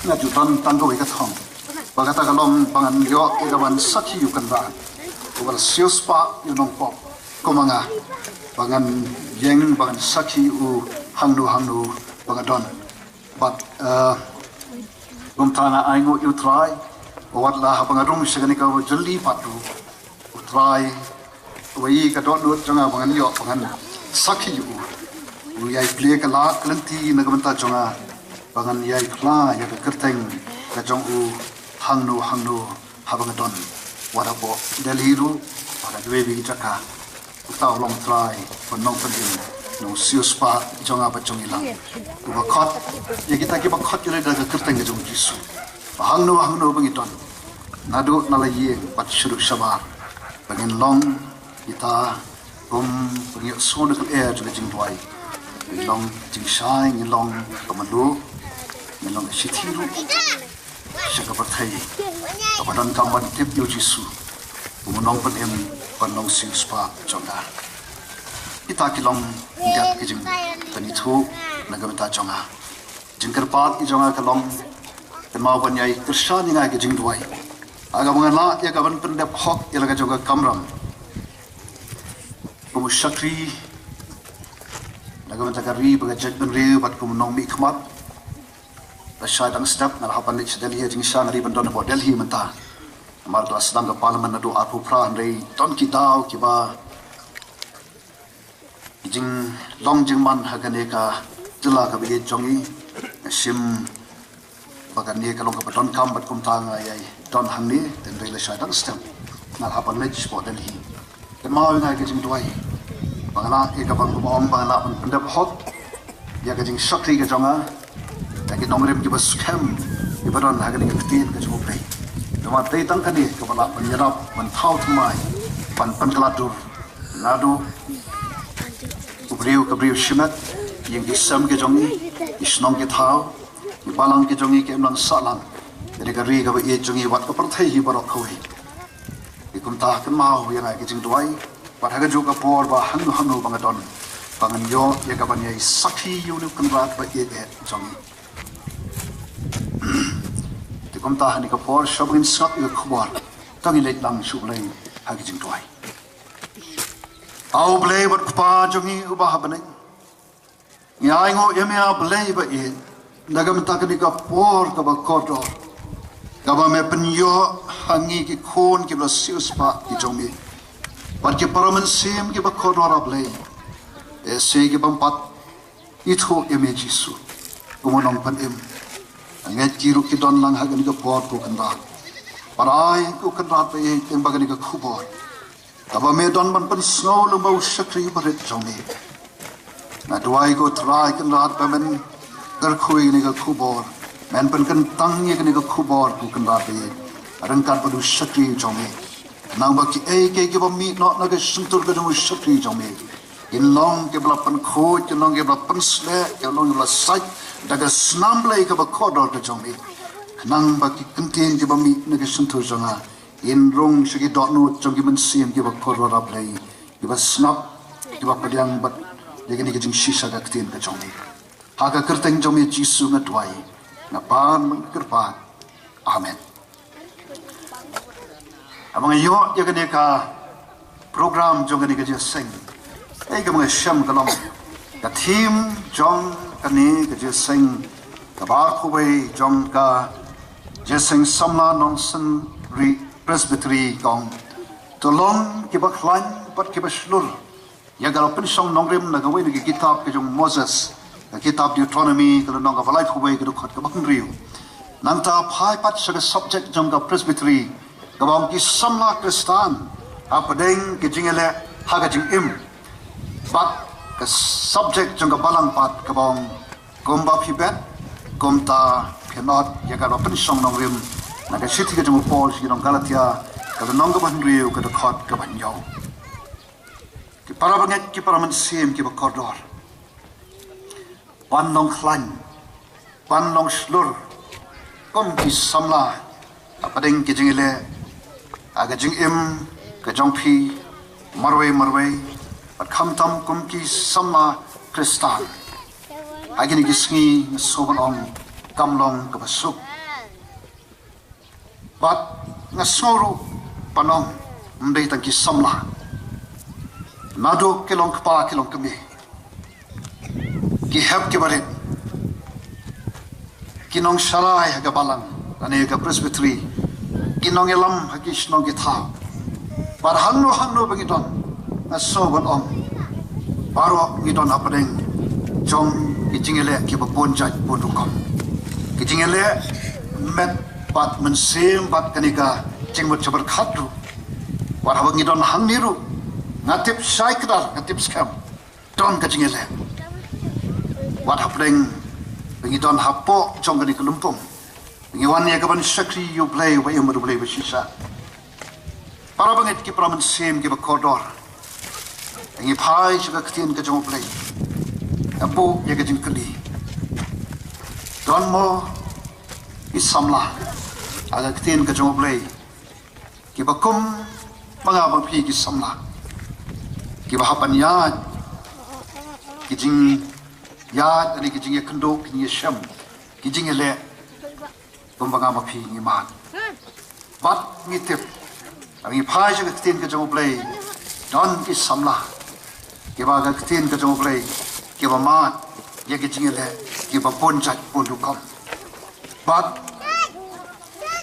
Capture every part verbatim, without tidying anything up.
Nga ju don tang kawei ka thong. Ba kata ka long ba ngan ïoh ïa kaban sakhi ïa u Kynrad uba la siewspah ïa u nongpop kum ma nga, ba ngan ïeng ba ngan sakhi ïa u hangno hangno ba nga don. Bad, eh, kumta nga ainguh ïa u Trai, ba wat la haba nga rung sha kane ka jylli pat ruh, u Trai u ai ka dohnud jong nga ba ngan ïoh ba ngan sakhi ïa u. U ïai plie ka lad ka lynti na ka bynta jong nga ba ngan ïai phla ïa ka kyrteng ka jong u hangno hangno haba nga don, wat hapoh Delhi ruh, wat ha kiwei kiwei ki jaka. Uta u long u Trai ban nongpynim, nongsiewspah jong nga bad jong ngi lang. Uba khot ïa kita kiba khot ïalade da ka kyrteng ka jong u Jisu, ba hangno hangno ba ngi don, naduh na la ïing bad shaduh shabar, ba ngin long kita kum ba ngi ïohsngew na ka lyer jong ka jingduwai. Ngin long jingshai, ngin long ka mluh, ngin long ka shithi ruh sha ka pyrthei kaba donkam ban tip ïa u Jisu kum u nongpynim bad nongsiewspah jong ka. Kita ki long ïa ki jingpynithuh na ka bynta jong nga. Jingkyrpad ki jong nga ka long, kynmaw ban ïai kyrshan ïa nga ïa ka jingduwai ha kaba nga lah ïa kaban pyndep hok ïa la ka jong ka kamram kum u shakri na ka bynta ka ri bad ka jaitbynriew bad kum u nongmihkhmat. Lashai dang step nga la hap ban leit sha Delhi, jingshisha nga dei ban don hapoh Delhi mynta. Namar ka la sdang ka Parliament naduh arphew phra, hynrei don ki daw kiba, ki jinglong jingman ha kane ka jylla kaba ïeit jong ngi. Nga shim ba kane ka long kaba donkam bad kumta nga ïai don hangne, hynrei lashai dang step nga la hap ban leit shapoh Delhi. Kynmaw ïa nga ïa ka jingduwai ba nga lah ïa kaban, kumba ong, ba nga lah ban pyndep hok ïa ka jingshakri ka jong nga da ki nongrim kiba skhem, kiba don ha kane ka ktien ka jong U Blei. Namar dei tang kane kaba lah ban ïarap, ban thaw thymmai, ban pynkylla dur naduh u briew ka briew shimet, ïing ki sem ki jong ngi, ki shnong ki thaw, ki balang ki jong ngi, ki imlang sahlang, kane ka ri kaba ïeit jong ngi, wat ka pyrthei hi baroh kawei. Te kumta kynmaw ïa nga ïa ka jingduwai, bad ha kajuh ka por ba hangno hangno ba nga don, ba ngan ïoh ïa kaban ïai sakhi ïa une u Kynrad ba ïeit eh jong ngi. Te kumta ha kane ka por, shuwa ba ngin sngap ïa ka khubor, to ngin leit lang sha U Blei ha ka jingduwai. A U Blei bad Kpa jong ngi uba ha bneng, ngi ainguh ïa me, A Blei ba ïeit, na ka bynta kane ka por kaba kordor, kaba me pynïoh ha ngi ki khun kiba la siewspah ki jong me, bad ki para mynsiem kiba kordor, A Blei. Te shisha ki bym pat ithuh ïa me Jisu kum u nongpynim, ngeit ki ruh ki don lang ha kane ka por, ko Kynrad. Bad ai, ko Kynrad ba ïeit, tang ba kane ka khubor kaba me don ban pynsngew lyngba u shakri barit jong me, nga duwai, ko Trai Kynrad, ba men kyrkhu ïa kane ka khubor, men pynkyntang ïa kane ka khubor, ko Kynrad ba ïeit, ryngkat bad u shakri jong me, khnang ba kiei kiei kiba mih noh na ka shyntur ka jong u shakri jong me kin long kiba la pynkhuid, kin long kiba la pynsleh, kin long kiba la sait da ka snam Blei kaba kordor ka jong me, khnang ba ki kyntien kiba mih na ka shyntur jong nga kin rung sha ki dohnud jong ki mynsiem kiba kordor, A Blei, kiba sngap, kiba pdiang bad ïa kane ka jingshisha ka ktien ka jong me. Ha ka kyrteng jong me Jisu nga duwai, nga pan, nga kyrpad. Amen. Haba nga ïoh ïa kane ka program jong kane ka jingïaseng, ei, kaba nga shem ka long ka theme jong kane ka jingïaseng kaba arphew wei jong ka Jingïaseng Samla Nongsan Ri Presbytery ka ong, to long kiba khlaiñ bad kiba shlur ïa ka la pynshong nongrim na kawei na ki kitab ka jong Moses, ka kitab Deuteronomy, ka lynnong kaba laiphew wei, ka dkhot kaba hynriew. Nangta phai pat sha ka subject jong ka Presbytery kaba ong ki samla Khristan hapdeng ka jingïaleh ha ka jingim. Bad ka subject jong ka balang pat kaba ong, kumba phi bet, kumta phin ot, ïa kaba pynshong nongrim na ka shithi ka jong u Paul sha ki nong Galatia, ka lynnong kaba hynriew, ka dkhot kaba hynñiew. Ki para bangeit, ki para mynsiem kiba kordor, ban long khlaiñ, ban long shlur kum ki samla hapdeng ki jingïaleh ha ka jingim ka jong phi marwei marwei, bad khamtam kum ki samla Khristan. Ha kine ki sngi nga sngewbha ban ong, kam long kaba suk Bad nga sngew ruh ban ong, ym dei tang ki samla, naduh ki long kpa ki long kmie, ki hep ki barit, ki nongshakri ha ka balang lane ka presbytery, ki nongïalam ha ki shnong ki thaw, bad hangno hangno ba ngi don, nga sngew ban ong, baroh ngi don hapdeng jong ki jingïaleh kiba bun jait bun rukom, ki jingïaleh met bad mynsiem bad kane ka jingmut jingpyrkhat ruh. Wat haba ngi don hangne ruh, nga tip shai kdar, nga tip skhem, don ka jingïaleh. Wat hapdeng ba ngi don hapoh jong kane ka lympung, ngi wan ïa ka ban shakri ïa U Blei, ba ïa U Blei ba shisha. Para bangeit, ki para mynsiem kiba kordor, ngi phai sha ka ktien ka jong U Blei. Nga buh ïa ka jingkylli, don mo ki samla ha ka ktien ka jong U Blei kiba kum ma nga ma phi ki samla, kiba hap ban ïaid ki jingïaid lane ki jingïakynduh, ki jingïashem, ki jingïaleh kumba nga ma phi ngi mad? Bad ngi tip, ngi phai sha ka ktien ka jong U Blei, don ki samla kiba ha ka ktien ka jong U Blei kiba mad ïa ki jingïaleh kiba bun jait bun rukom. Bad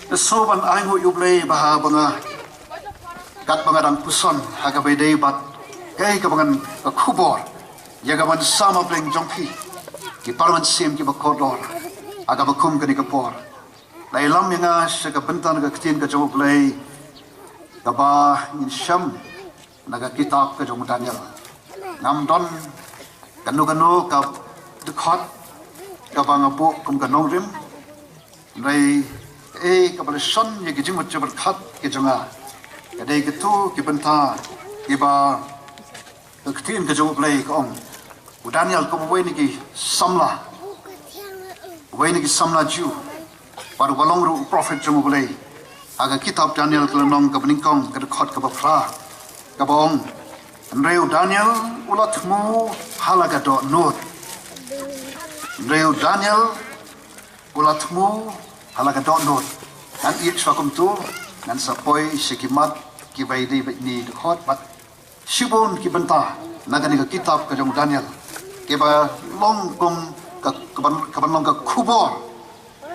nga sngew ban ai nguh ïa U Blei ba haba nga, katba nga dang puson ha kaba ïadei bad kaei kaba ngan, ka khubor ïa ka ban sam hapdeng jong phi ki para mynsiem kiba kordor ha kaba kum kane ka por, la ïalam ïa nga sha ka bynta na ka ktien ka jong U Blei kaba ngin shem na ka kitab ka jong u Daniel. Ngam don kano kano ka dkhot kaba nga buh kum ka nongrim, hynrei, eh, kaba la shon ïa ki jingmut jingpyrkhat ki jong nga, ka dei kito ki bynta kiba ka ktien ka jong U Blei ka ong, u Daniel kum uwei na ki samla, uwei na ki samla Jiw, bad uba long ruh u prophet jong U Blei. Ha ka kitab Daniel ka lynnong kaba nyngkong, ka dkhot kaba phra, kaba ong, hynrei u Daniel u la thmu ha la ka dohnud. Hynrei u Daniel u la thmu ha la ka dohnud. Ngan ïeit shuwa kumto, ngan sa poi sha ki mat kiba ïadei bad kine ki dkhot bad shibun ki bynta na kane ka kitab ka jong u Daniel, kiba long kum ka, kaban, kaban long ka khubor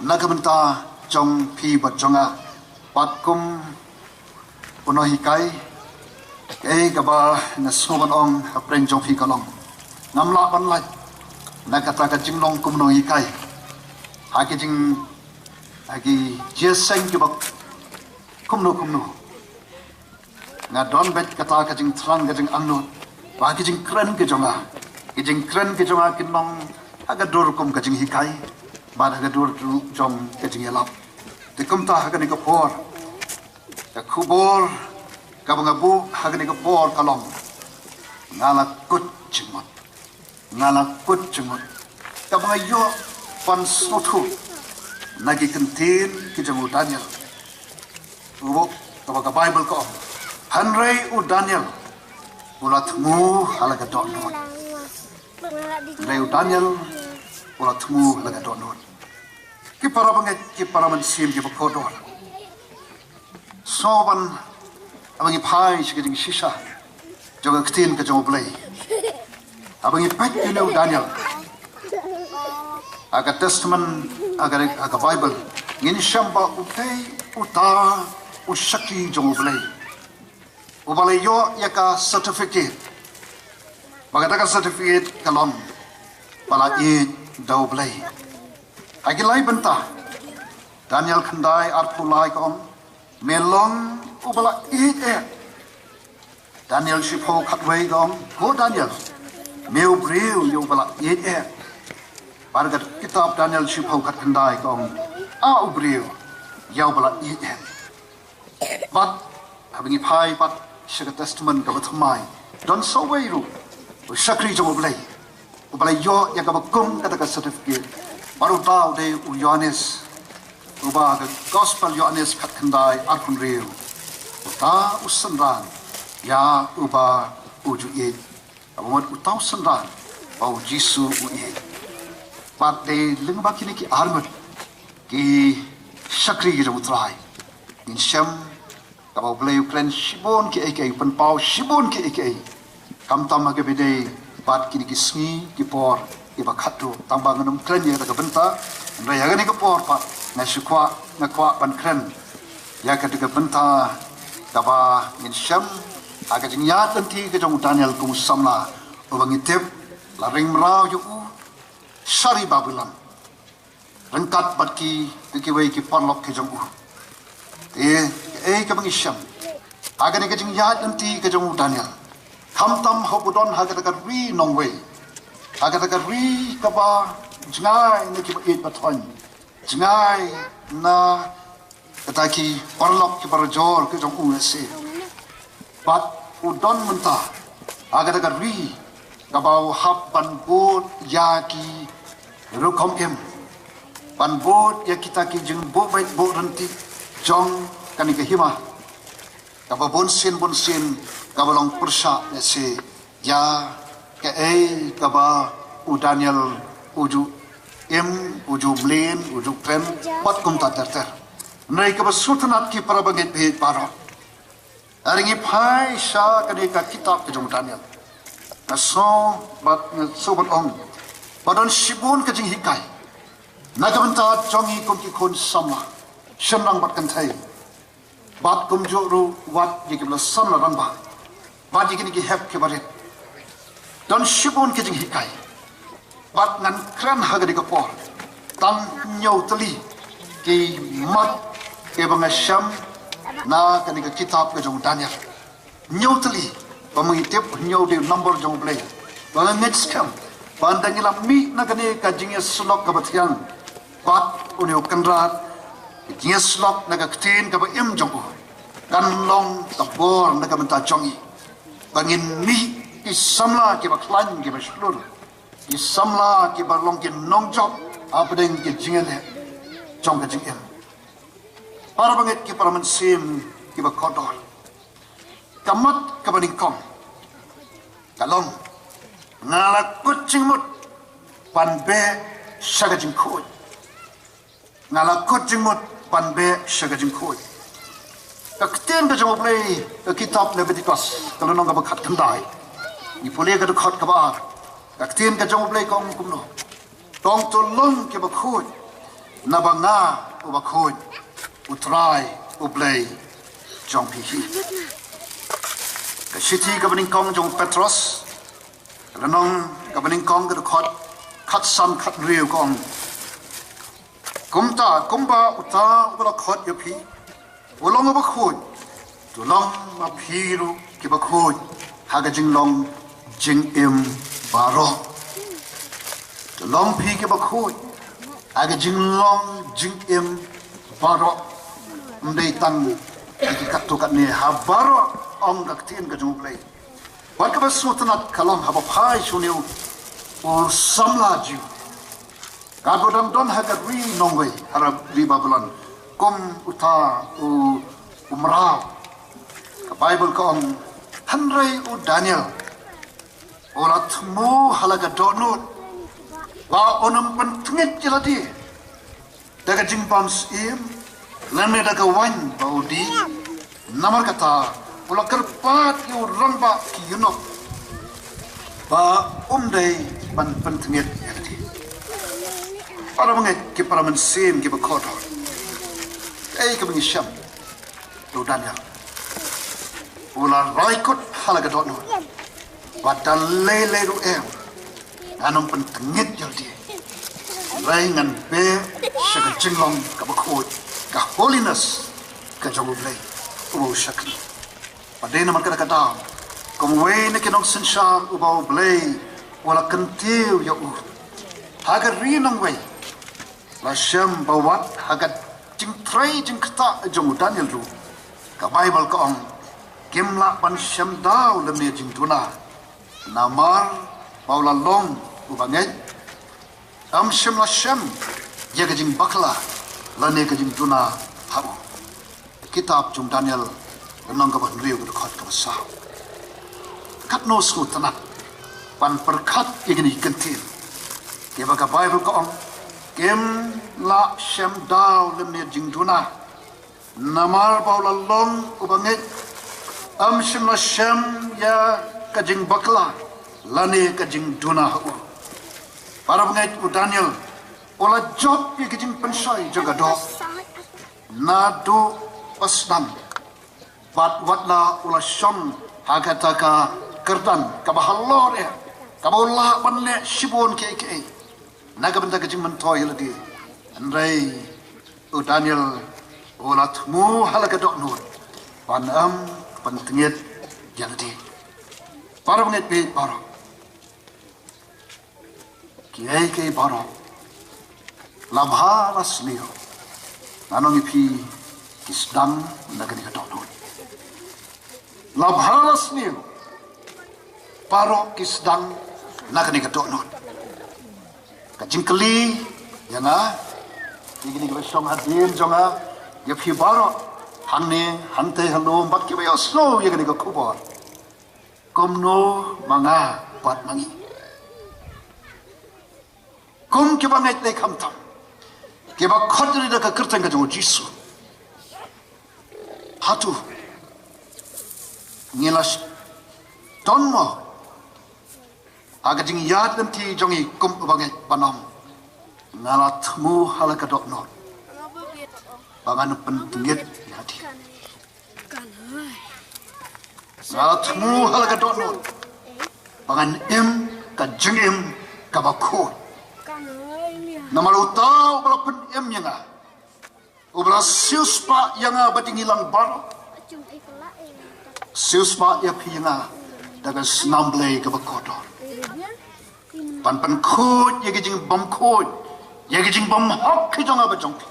na ka bynta jong phi bad jong nga. Bad kum u nonghikai, kaei kaba nga sngew ban ong hapdeng jong phi ka long, ngam lah ban lait na kata ka jinglong kum u nonghikai ha ki jing, ha ki jingïaseng kiba kumno kumno. Nga don beit kata ka jingthrang, ka jingangnud ba ki jingkren ki jong nga, ki jingkren ki jong nga kin long ha ka dur kum ka jinghikai bad ha ka dur ruh jong ka jingïalap. Te kumta ha kane ka por, ka khubor kaba nga buh ha kane ka por ka long, nga la kut jingmut. Nga la kut jingmut kaba nga ïoh ban sngewthuh na ki kyntien ki jong u Daniel. U, kaba ka Baibl ka ong, hynrei u Daniel u la thmu ha la ka dohnud. Hynrei u Daniel u la thmu ha la ka dohnud. Ki para bangeit, ki para mynsiem kiba kordor, sngew ban, haba ngi phai sha ka jingshisha jong ka ktien ka jong u Blei, haba ngi peit ïa une u Daniel ha ka Testament, ha ka, ha ka Baibl, ngin shem ba u dei uta u shakri jong u Blei, uba la ïoh ïa ka certificate, ba kata ka certificate ka long ba la ïeit da u Blei. Ha ki lai bynta, Daniel khyndai arphew lai ka ong, me long uba la ïeit eh. Daniel shiphew khatwei ka ong, ko Daniel, me u briew ïa uba la ïeit eh. Bad ka kitab Daniel shiphew khatkhyndai ka ong, a u briew ïa uba la ïeit eh. Bad haba ngi phai pat sha ka Testament kaba thymmai, don sa uwei ruh u shakri jong u Blei uba la ïoh ïa kaba kum kata ka certificate. Bad uta u dei u Ïoannis, uba ha ka Gospel Ïoannis khatkhyndai arphew hynriew, uta u synran ïa uba u ju ïeit. Kaba mut uta u synran ba u Jisu u ïeit. Bad dei lyngba kine ki arngut ki shakri ki jong u Trai, Ngin shem kaba U Blei u kren shibun kiei kiei, pynpaw shibun kiei kiei. Khamtam ha kaba ïadei bad kine ki sngi ki por kiba khatduh, tang ba ngan ym kren ïa kata ka bynta. Hynrei ha kane ka por pat nga shu kwah, nga kwah ban kren ïa kata ka bynta kaba ngin shem ha ka jingïaid lynti ka jong u Daniel kum u samla uba ngi tip la ring mraw ïa u sha ri Babilon ryngkat bad ki, ki, kiwei ki paralok ki jong u. Te kaei kaba ngi shem ha kane ka jingïaid lynti ka jong u Daniel? Khamtam haba u don ha kata ka ri nongwei, ha kata ka ri kaba jngai na kiba ïeit ba thoiñ, jngai na kata ki paralok kiba rajor ki jong u lehse. Bad u don mynta ha kata ka ri kaba u hap ban bud ïa ki rukom im, ban bud ïa kita ki jingbuh beit buh ryntih jong kane ka hima, kaba bunsien bunsien kaba long pyrshah lehse ïa kaei kaba u Daniel u ju im, u ju mlien, u ju kren, wat kumta ter ter. Hynrei kaba sngewtynnat ki para bangeit baieit baroh, hynrei ngi phai sha kane ka kitab ka jong u Daniel, nga sngew bad nga sngew ban ong ba don shibun ka jinghikai na ka bynta jong ngi kum ki khun samla shynrang bad kynthei. Bad kumjuh ruh wat ïa ki ba la samla rangbah bad ïa kine ki hep kiba rit. Don shibun ki jinghikai. Bad ngan kren ha kane ka por tang hynñiew tylli ki mat kiba nga shem na kane ka kitab ka jong u Daniel. Hynñiew tylli, ba ma ngi tip hynñiew dei u number jong U Blei. Ba nga ngeit skhem ba ynda ngi la mih na kane ka jingïasyllok kaba thiang bad une u Kynrad, ka jingïasyllok na ka ktien kaba im jong u, kan long ka bor na ka bynta jong ngi ba ngin mih ki samla kiba khlaiñ kiba shlur, ki samla kiba long ki nongjop hapdeng ki jingïaleh jong ka jingim. Para bangeit ki para mynsiem kiba kordor, ka mat kaba nyngkong ka long, nga la kut jingmut ban beh sha ka jingkhuid. Nga la kut jingmut ban beh sha ka jingkhuid. Ka ktien ka jong U Blei, ka kitab Leviticus, ka lynnong kaba khatkhyndai, ngi pule ka dkhot kaba ar. Ka ktien ka jong U Blei ka ong kumno: Tang to long kiba khuid, naba nga uba khuid, U Trai U Blei jong phi hi. Ka shithi kaba nyngkong jong u Petros, ka lynnong kaba nyngkong, ka dkhot khatsan khathynriew ka ong: Kumta, kumba uta uba la khot ïa phi u long uba khuid, to long ma phi ruh kiba khuid ha ka jinglong jingim baroh. To long phi kiba khuid ha ka jinglong jingim baroh. Ym dei tang ha ki katto katne, ha baroh, ong ka ktien ka jong U Blei. Bad kaba sngewtynnat ka long haba phai sha une u samla Jiw, kaba dang don ha ka ri nongwei, ha ri Babilon, kum uta u, u mraw, ka Baibl ka ong: Hynrei u Daniel u la thmu ha la ka dohnud ba un ym pyntngit ïa lade da ka jingbam syiem lane da ka waiñ ba u dih. Namar kata u la kyrpad ïa u rangbah ki eunuch ba um dei ban pyntngit ïa lade. Para bangeit ki para mynsiem kiba kordor, kaei kaba ngi shem da u Daniel? U la rai kut ha la ka dohnud ba da lei lei ruh em, ngan ym pyntngit ïa lade. Hynrei ngan beh sha ka jinglong kaba khuid, ka holiness ka jong U Blei uba u shakri. Bad dei namar kata ka daw, kum uwei na ki nongsynshar uba U Blei u la kyntiew ïa u ha ka ri nongwei, la shem ba wat ha ka jingtrei jingktah jong u Daniel ruh, ka Baibl ka ong, kim lah ban shem daw lymne jingduna. Namar ba u la long uba ngeit, ym shym la shem ïa ka jingbakla lane ka jingduna ha u. Kitab jong u Daniel, lynnong kaba hynriew, ka dkhot kaba saw. Katno sngewtynnat ban pyrkhat ïa kine ki kyntien kiba ka Baibl ka ong, kim lah shem daw lymne jingduna. Namar ba u la long u bangeit, ym shym la shem ïa ka jingbakla lane ka jingduna ha u. Para bangeit, u Daniel u la jop ïa ka jingpynshoi jong ka doh naduh ba sdang, bad wat la u la shong ha kata ka kyrdan kaba halor eh, kaba u lah ban leh shibun kiei kiei na ka bynta ka jingmyntoi ïa lade. Hynrei u Daniel u la thmu ha la ka dohnud ban ym pyntngit ïa lade. Para bangeit bad baroh, kiei kiei baroh, la bha la sniew, ngan ong ïa phi, ki sdang na kane ka dohnud. La bha la sniew, baroh ki sdang na kane ka dohnud. Ka jingkylli ïa nga, ïa kine kiba shong hadien jong nga, ïa phi baroh hangne, hangtei halor, bad kiba ïohsngew ïa kane ka khubor, kumno ma nga bad ma ngi, kum kiba ngeit lei khamtam, kiba khot ïa lade da ka kyrteng ka jong u Jisu, hato ngi la don mo ha ka jingïaid lynti jong ngi kum u bangeit, ban ong, nga la thmu ha la ka dohnud ba ngan pyntngit ïa lade? Nga la thmu ha la ka dohnud ba ngan im ka jingim kaba khuid. Namar uta uba la pynim ïa nga, uba la siewspah ïa nga bad ïa ngi lang baroh, siewspah ïa phi ïa nga da ka snam Blei kaba kordor, ban pynkhuid ïa ka jingbymkhuid, ïa ka jingbymhok ka jong nga bad jong phi.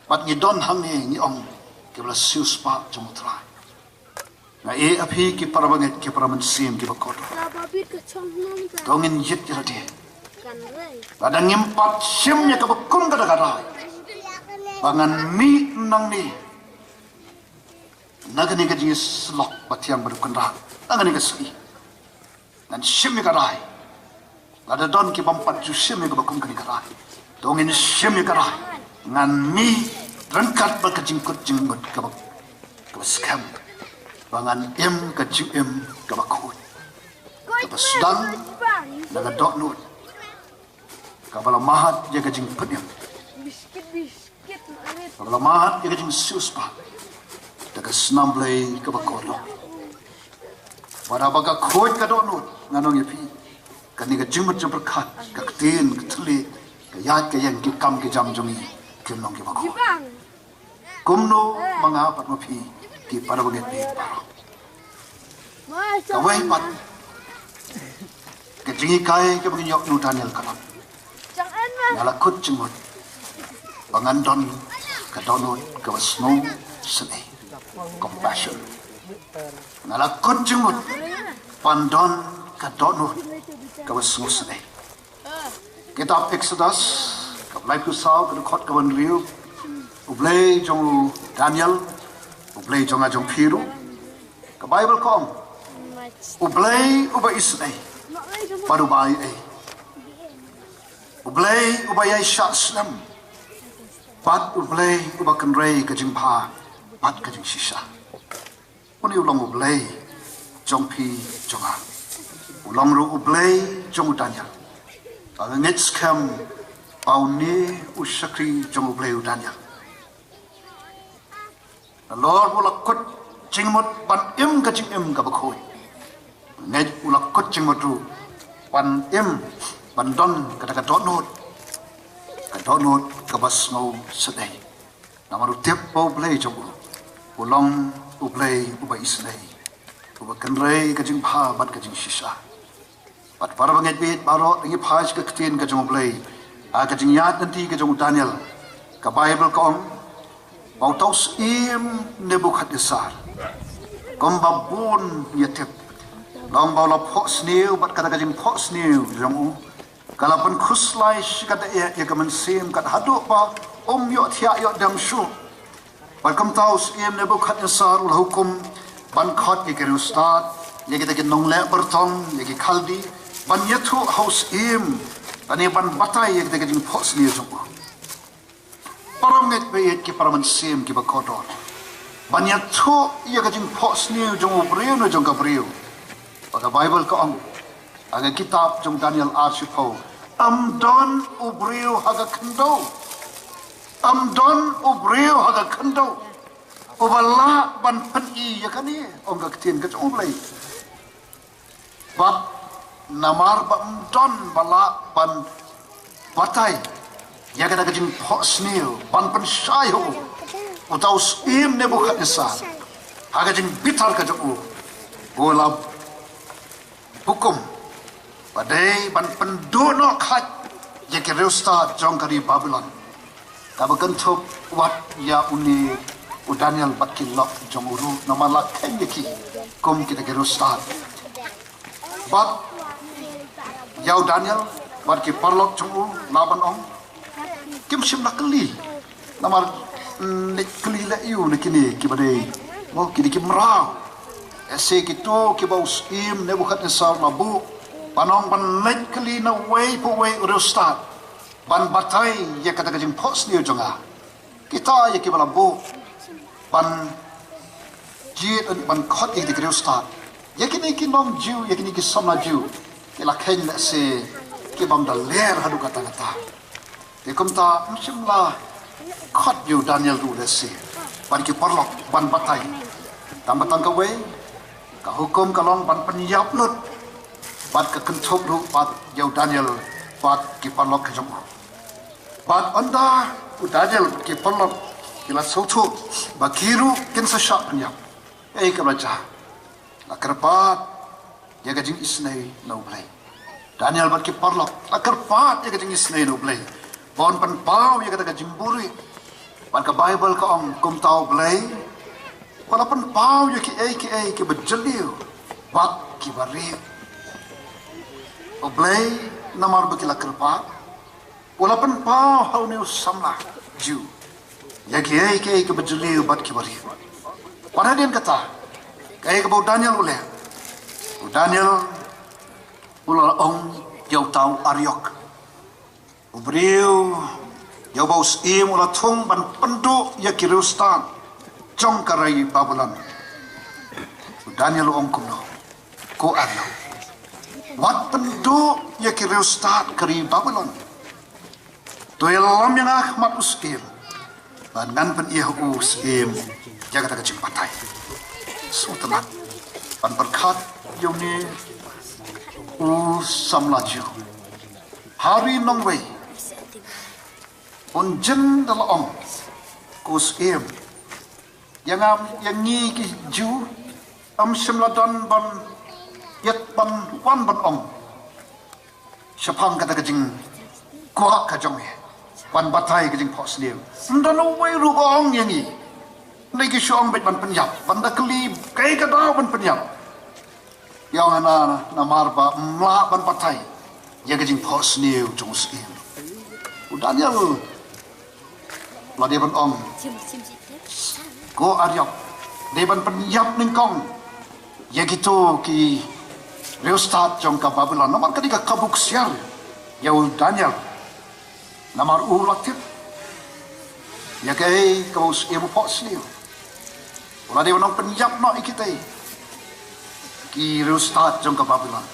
Bad ngi don hangne, ngi ong, kiba la siewspah jong U Trai. Nga ïa phi, ki para bangeit, ki para mynsiem kiba kordor, to ngin ïit ïa lade. Lada ngim pat shim ïa kaba kum kata ka rai ba ngan mih nangne na kane ka jingïasyllok ba thiang ba duk kynrad na kane ka sngi, ngan shim ïa ka rai. Lada don ki bym pat ju shim ïa kaba kum kane ka rai, to ngin shim ïa ka rai. Ngan mih ryngkat bad ka jingkut jingmut kaba, kaba skhem ba ngan im ka jingim kaba khuid, kaba sdang na ka dohnud kaba la mad ïa ka jingpynim, kaba la mad ïa ka jingsiewspah da ka snam Blei kaba kordor. Bad haba ka khuid ka dohnud, ngan ong ïa phi, kane ka jingmut jingpyrkhat, ka ktien ka thylliej, ka ïaid ka ïeng, ki kam ki jam jong ngi kin long kiba khuid. Kumno ma nga bad ma phi, ki para bangeit bad baroh? Kawei pat ka jinghikai kaba ngin ïoh na u Daniel ka long, nga la kut jingmut ba ngan don ka dohnud kaba sngewsynei, compassion. Nga la kut jingmut ban don ka dohnud kaba sngewsynei. Kitab Exodus, ka laiphew saw, ka dkhot kaba hynriew, U Blei jong u Daniel, U Blei jong nga jong phi ruh, ka Baibl ka ong, U Blei uba isynei bad uba aiei, U Blei uba ïaishah slem, bad U Blei uba kynrei ka jingbha bad ka jingshisha. Une u long U Blei jong phi jong nga. U long ruh U Blei jong u Daniel. Ba nga ngeit skhem ba une u shakri jong U Blei u Daniel, nalor ba u la kut jingmut ban im ka jingim kaba khuid, ngeit u la kut jingmut ruh ban im, ban don kata ka dohnud, ka dohnud kaba sngewsynei. Namar u tip ba U Blei jong u, u long U Blei uba isynei, uba kynrei ka jingbha bad ka jingshisha. Bad para bangeit bad baroh, ngi phai sha ka ktien ka jong U Blei ha ka jingïaid lynti ka jong u Daniel. Ka Baibl ka ong ba uta u syiem Nebukhadnessar, kumba bun ngi tip, long ba u la phohsniew, bad kata ka jingphohsniew jong u ka la pynkhuslai shikatdei ïa ka mynsiem, kat haduh ba um ïohthiah ïoh dem shuh. Bad kumta u syiem Nebukhadnessar u la hukum ban khot ïa ki riewstad, ïa kita ki nongleh byrtong, ïa ki Khaldi, ban ïathuh ha u syiem, lane ban batai ïa kita ki jingphohsniew jong u. Para bangeit baieit, ki para mynsiem kiba kordor, ban ïathuh ïa ka jingphohsniew jong u briew ne jong ka briew. Ba ka Baibl ka ong ha ka kitab jong Daniel ar shiphew, ym don u briew ha ka khyndew, ym don u briew ha ka khyndew uba lah ban pyni ïa kane, ong ka ktien ka jong U Blei. Bad namar ba ym don ba lah ban batai ïa kata ka jingphohsniew, ban pynshai ha u, uta u syiem Nebukhadnessar, ha ka jingbitar ka jong u, u la hukum ba dei ban pynduh noh khait ïa ki riewstad jong ka ri Babilon. Kaba kynthup wat ïa une u Daniel bad ki lok jong u ruh, namar la kheiñ ïa ki kum kita ki riewstad. Bad ïa u Daniel bad ki paralok jong u la ban ong, kim shym la kylli. Namar, mm, leit kylli leh aïu na kine kiba dei, mo, kine ki mraw. Lehse kito kiba u syiem Nebukhadnessar u la buh ban ong ban leit kylli na uwei pa uwei u riewstad ban batai ïa kata ka jingphohsniew jong nga. Kita ïa kiba la buh ban jied, ban khot ïa ki riewstad, ïa kine ki nong Jiw, ïa kine ki samla Jiw, ki la kheiñ lehse ki bym da ler haduh katta katta. Te kumta ym shym la khot ïa u Daniel ruh lehse bad ki paralok ban batai. Tang ba tang kawei ka hukum ka long ban pynïap lut, bad ka kynthup ruh bad ïa u Daniel bad ki paralok ka jong u. Bad ynda u Daniel bad ki paralok ki la sngewthuh ba ki ruh kin sa shah pynïap, ei, kaba la jia, la kyrpad ïa ka jingisynei na U Blei. Daniel bad ki paralok la kyrpad ïa ka jingisynei na U Blei ban pynpaw ïa kata ka jingbuhrieh. Bad ka Baibl ka ong, kumta U Blei u la pynpaw ïa kiei kiei kiba jylliew bad kiba rieh. U Blei, namar ba ki la kyrpad, u la pynpaw ha une u samla Jiw ïa kiei kiei kiba jylliew bad kiba rieh. Bad hadien kata, kaei kaba u Daniel u leh? U Daniel u la ong ïa uta u Ariok, u briew ïa uba u syiem u la thung ban pynduh ïa ki riewstad jong ka ri Babilon. U Daniel u ong kumno? Ko Ariok, wat pynduh ïa ki riewstad ka ri Babilon. To ïalam ïa nga ha khmat u syiem, bad ngan pyni ha u syiem ïa kata ka jingbatai. Sngewtynnat ban pyrkhat ïa une u samla Jiw. Ha ri nongwei un jin da la ong, ko syiem, ïa nga, ïa ngi ki Jiw, ym shym la don ban ïeit ban wan ban ong shaphang kata ka jingkwah ka jong me ban batai ka jingphohsniew. Ym don uwei ruh ba ong ïa ngi. Hynrei ki shu ong beit ban pynïap, ban da kylli kaei ka daw ban pynïap. Ïa nga, namar ba ym lah ban batai ïa ka jingphohsniew jong u syiem. U Daniel la dei ban ong, ko Ariok, dei ban pynïap nyngkong ïa kito ki riewstad jong ka Babilon. Namar ka dei ka kabu ksiar ïa u Daniel. Namar u la tip ïa kaei kaba u syiem u phohsniew. U la dei ban ong pynïap noh ïa kitei ki riewstad jong ka Babilon.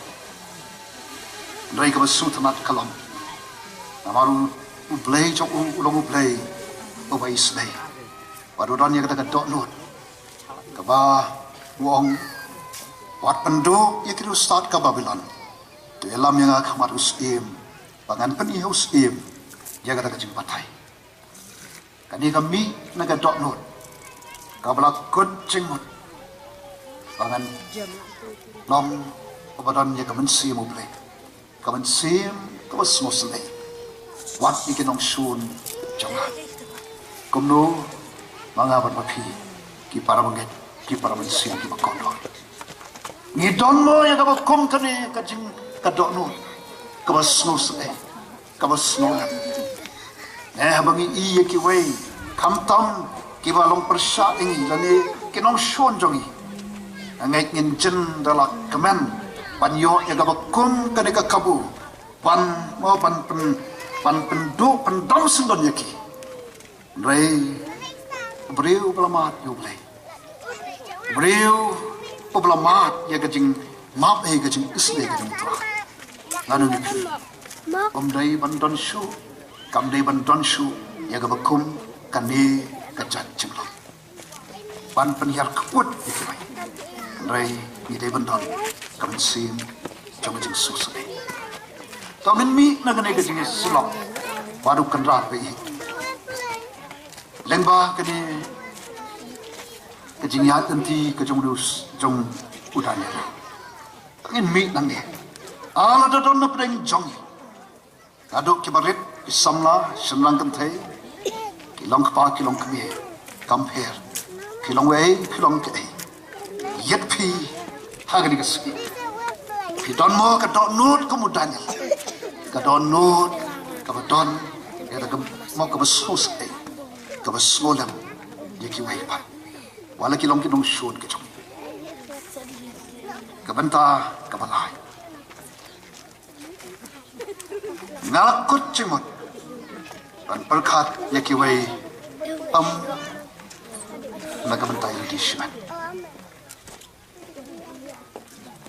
Hynrei kaba sngewtynnat ka long, namar u, u Blei jong u u long u Blei uba isynei. Bad u don ïa kata ka dohnud kaba u ong, wat pynduh ïa ki riewstad ka Babilon. To ïalam ïa nga ha khmat u syiem, ba ngan pyni ha u syiem ïa kata ka jingbatai. Kane ka mih na ka dohnud kaba la kut jingmut, ba ngan long uba don ïa ka mynsiem U Blei, ka mynsiem kaba sngewsynei. Wat ïa ki nongshun jong nga. Kumno ma nga bad ma phi, ki para bangeit, ki para mynsiem kiba kordor? Ngi don mo ïa kaba kum kane ka jing, ka dohnud kaba sngewsynei, kaba sngewlem? Eh, haba ngi ïohi ïa kiwei, khamtam kiba long pyrshah ïa ngi lane ki nongshun jong ngi, nga ngeit ngin jin da la kmen ban ïoh ïa kaba kum kane ka kabu, ban, mo, ban pyn, ban pynduh pyndam syndon ïa ki. Hynrei u briew uba la mad ïa U Blei, u briew uba la mad ïa ka jingmap, ïa ka jingisynei, ka jingthrang, lano ngi phi, um dei ban don shuh, kam dei ban don shuh ïa kaba kum kane ka jait jinglong ban pynhiar kput ïa kiwei. Hynrei ngi dei ban don ka mynsiem jong ka jingsngewsynei. To ngin mih na kane ka jingïasyllok bad u Kynrad ba ïeit. Lyngba kane ka jingïaid lynti ka jong u, jong u Daniel, ngin mih nangne. Ah, lada don na pdeng jong ngi, naduh kiba rit, ki samla, shynrang kynthei, ki long kpa, ki long kmie, kam pher, phi long wei, phi long kaei, ïeit phi ha kane ka sngi. Phi don mo ka dohnud kum u Daniel, ka dohnud kaba don, ïa ka mo kaba sngewsynei, kaba sngewlem ïa kiwei pat, wat la ki long ki nongshun ka jong ngi? Ka bynta kaba lai, nga la kut jingmut ban pyrkhat ïa kiwei, ym na ka bynta ïa lade shimet.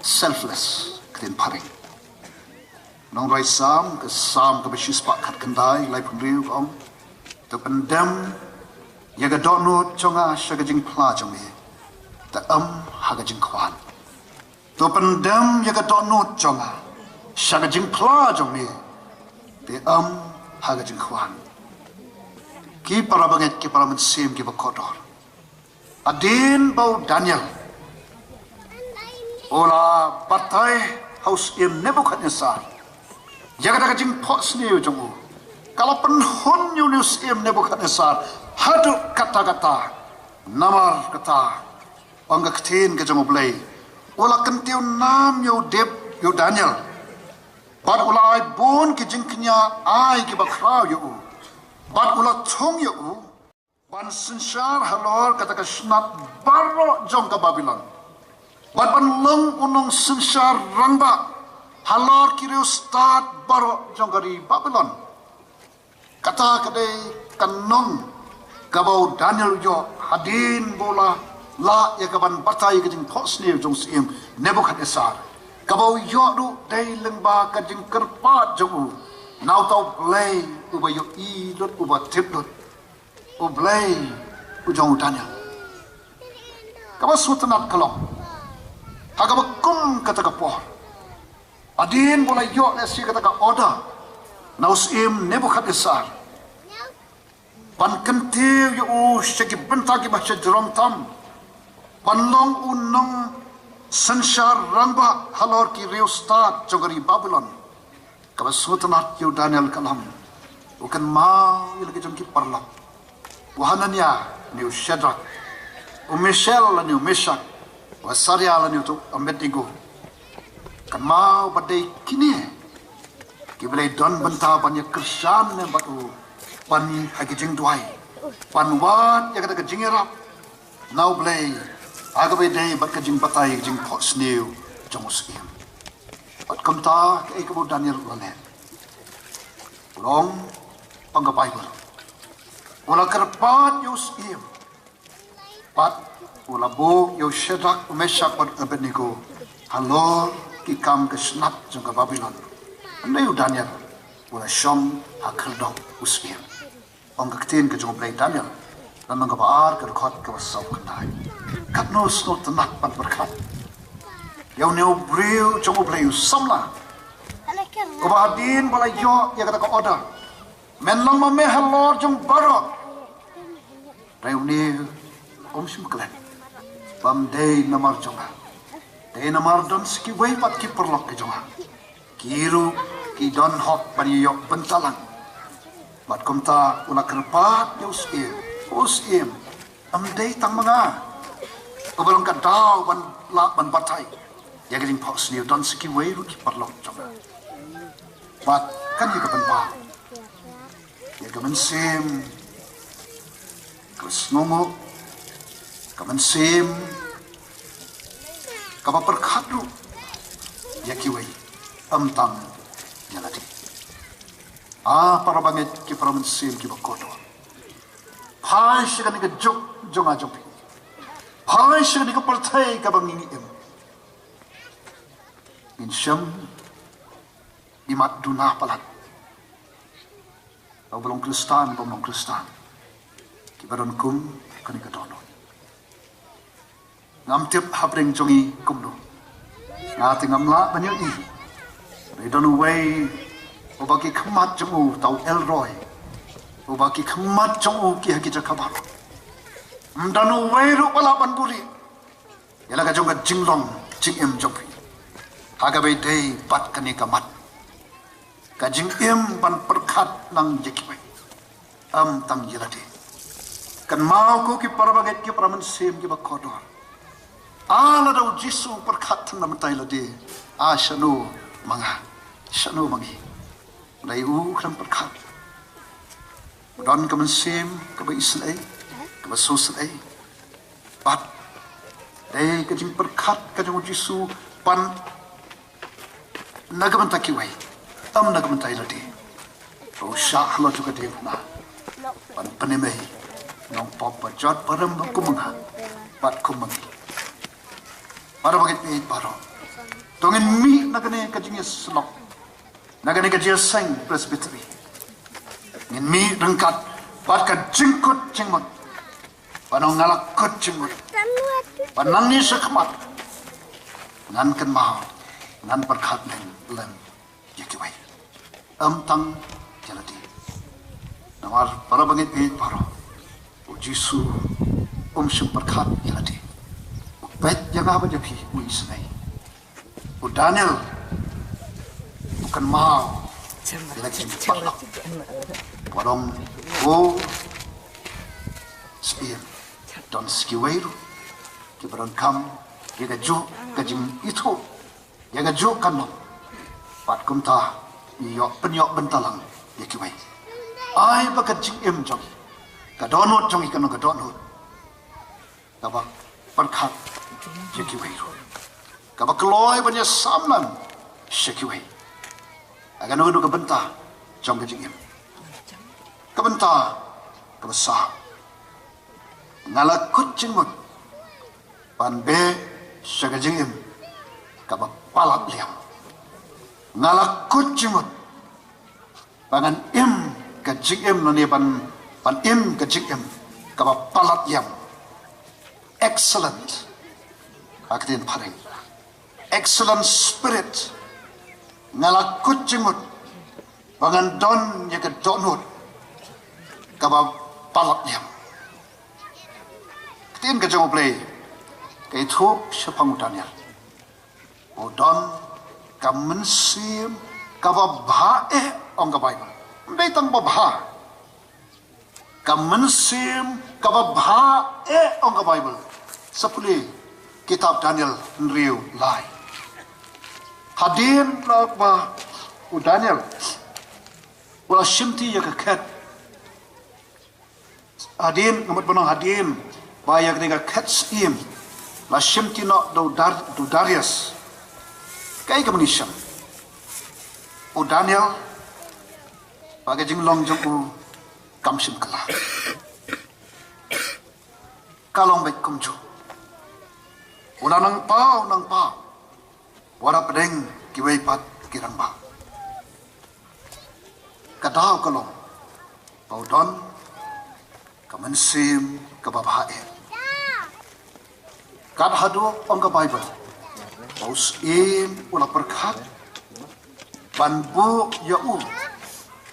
Selfless, ktien phareng. Nongrwai Salm, ka Salm kaba shispah khatkhyndai, laiphew hynriew ka ong: To pyndem ïa ka dohnud jong nga sha ka jingphla jong me, te ym ha ka jingkhwan. To pyndem ïa ka dohnud jong nga sha ka jingphla jong me, te ym ha ka jingkhwan. Ki para bangeit, ki para mynsiem kiba kordor, hadien ba u Daniel u la batai ha u syiem Nebukhadnessar ïa kata ka jingphohsniew jong u, ka la pynhun ïa une u syiem Nebukhadnessar haduh katta katta. Namar kata, ong ka ktien ka jong U Blei, u la kyntiew nam ïa u Dep, ïa u Daniel, bad u la ai bun ki jingkñia ai kiba khraw ïa u, bad u la thung ïa u ban synshar halor kata ka snat baroh jong ka Babilon, bad ban long u nongsynshar rangbah halor ki riewstad baroh jong ka ri Babilon. Kata ka dei ka nong kaba u Daniel u ïoh hadien ba u la lah ïa ka ban batai ka jingphohsniew jong u syiem Nebukhadnessar. Kaba u ïoh ruh dei lyngba ka jingkyrpad jong u na uta U Blei uba ïohi lut, uba tip lut, U Blei u jong u Daniel. Kaba sngewtynnat ka long, ha kaba kum kata ka por, hadien ba u la ïoh lehse kata ka order na u syiem Nebukhadnessar ban kyntiew ïa u sha ki bynta kiba shajrong tam, ban long u nongsynshar rangbah halor ki riewstad jong ka ri Babilon, kaba sngewtynnat ïa u Daniel ka long, u kynmaw ïa la ki jong ki paralok, u Hananiah lane u Shadrach, u Mishael lane u Meshach, u Azaria lane u Abednego. Kynmaw ba dei kine kiba la don bynta ban ïa kyrshan ne bad u, ban ha ki jingduwai, ban wad ïa kata ka jingïarap na U Blei ha kaba ïadei bad ka jingbatai, ka jingphohsniew jong u syiem. Bad kumta kaei kaba u Daniel u la leh? U la ong, ong ka Baibl, u la kyrpad ïa u syiem, bad u la buh ïa u Shadrach, u Meshach bad u Abednego halor ki kam ka snat jong ka Babilon. Hynrei u Daniel u la shong ha khyrdop u syiem. Ong ka ktien ka jong U Blei, Daniel, na nong kaba ar, ka dkhot kaba saw khyndai. Katno sngewtynnat ban pyrkhat ïa une u briew jong U Blei, u samla uba hadien ba la ïoh ïa kata ka order, men long ma me halor jong baroh. Hynrei une um shym klet ba ym dei namar jong nga, dei namar don sa kiwei pat ki paralok ki jong nga, ki ruh ki don hok ban ïoh bynta lang. Bad kumta u la kyrpad ïa u syiem, u syiem, ym dei tang ma nga uba long ka daw ban lah ban batai ïa ka jingphohsniew, don sa kiwei ruh ki paralok jong nga. Bad kane ka pynpaw ïa ka mynsiem ka sngewnguh, ka mynsiem kaba pyrkhat ruh ïa kiwei, ym tang ïa lade. Ah, para bangeit, ki para mynsiem kiba kordor, Ai sha kane ka juk jong nga jong phi. Ai sha kane ka pyrthei kaba ngi im. Ngin shem imat duna palat. Ba long Khristan, ba long Khristan. Kiba don kum kane ka dohnud. Ngam tip hapdeng jong i kumno. Nga te ngam lah ban ïohi. Hynrei don uwei uba ki khmat jong u tau elroy. Uba ki khmat jong u ki ha ki jaka baroh. Ym don uwei ruh ba lah ban buhrieh ïa la ka jong ka jinglong jingim jong phi. Ha kaba ïadei bad kane ka mat. Ka jingim ban pyrkhat lang ïa kiwei. Ym tang ïa lade. Kynmaw ko ki para bangeit ki para mynsiem kiba kordor. Ah, lada u Jisu u pyrkhat tang na bynta ïa lade. Ah, shano ma nga. Shano ma ngi. Hynrei u khlem pyrkhat. U don ka mynsiem kaba isynei, kaba sngewsynei. Bad dei ka jingpyrkhat ka jong u Jisu ban na ka bynta kiwei, ym na ka bynta ïa lade. Ba u shah halor jong ka diengphna ban pynim ïa u nongpop bajot barem ba kum ma nga bad kum ma ngi. Para bangeit baroh, to ngin mih na kane ka jingïasyllok, na kane ka jingïaseng Presbytery. Ngin mih ryngkat bad ka jingkut jingmut. Ba nang nga la kut jingmut. Ba nangne shakhmat ngan kynmaw, ngan pyrkhat lem lem ïa kiwei. Ym tang ïa lade. Namar para bangeit baroh, u Jisu um shym pyrkhat ïa lade. U peit ïa nga bad ïa phi, u isynei. U Daniel u kynmaw ïa la ki jingpyrkhat. Warong, u Syiem, don sa kiwei ruh kiba donkam ïa kajuh ka jingithuh, ïa kajuh ka nong. Bad kumta ngi ïoh pynïoh bynta lang ïa kiwei. Ai ba ka jingim jong ngi, ka dohnud jong ngi kan long ka dohnud kaba pyrkhat ïa kiwei ruh, kaba kloi ban ïasamla sha kiwei. Ha kano kano ka bynta jong ka jingim. Ka bynta kaba sah, nga la kut jingmut ban beh sha ka jingim kaba palat liang. Nga la kut jingmut ba ngan im ka jingim, lane ban, ban im ka jingim kaba palat liang. Excellent ha ka ktien phareng. Excellent spirit. Nga la kut jingmut ba ngan don ïa ka dohnud kaba palat liang. Ka ktien ka jong U Blei ka ïathuh shaphang u Daniel. U don ka mynsiem kaba bha eh, ong ka Baibl. Ym dei tang ba bha. Ka mynsiem kaba bha eh, ong ka Baibl. Sa pule kitab Daniel hynriew lai. Hadien ba u Daniel u la shimti ïa ka khet. Hadien, nga mut ban ong hadien ba ïa kane ka khet syiem la shimti noh da u Dar-, da u Darius. Kaei kaba ngi shem? U Daniel, ba ka jinglong jong u kam shym kylla. Ka long beit kumjuh. U la nang paw, nang paw. Wat hapdeng kiwei pat ki rangbah. Ka daw ka long ba u don ka mynsiem kaba bha eh. Kat haduh, ong ka Baibl, ba u syiem u la pyrkhat ban buh ïa u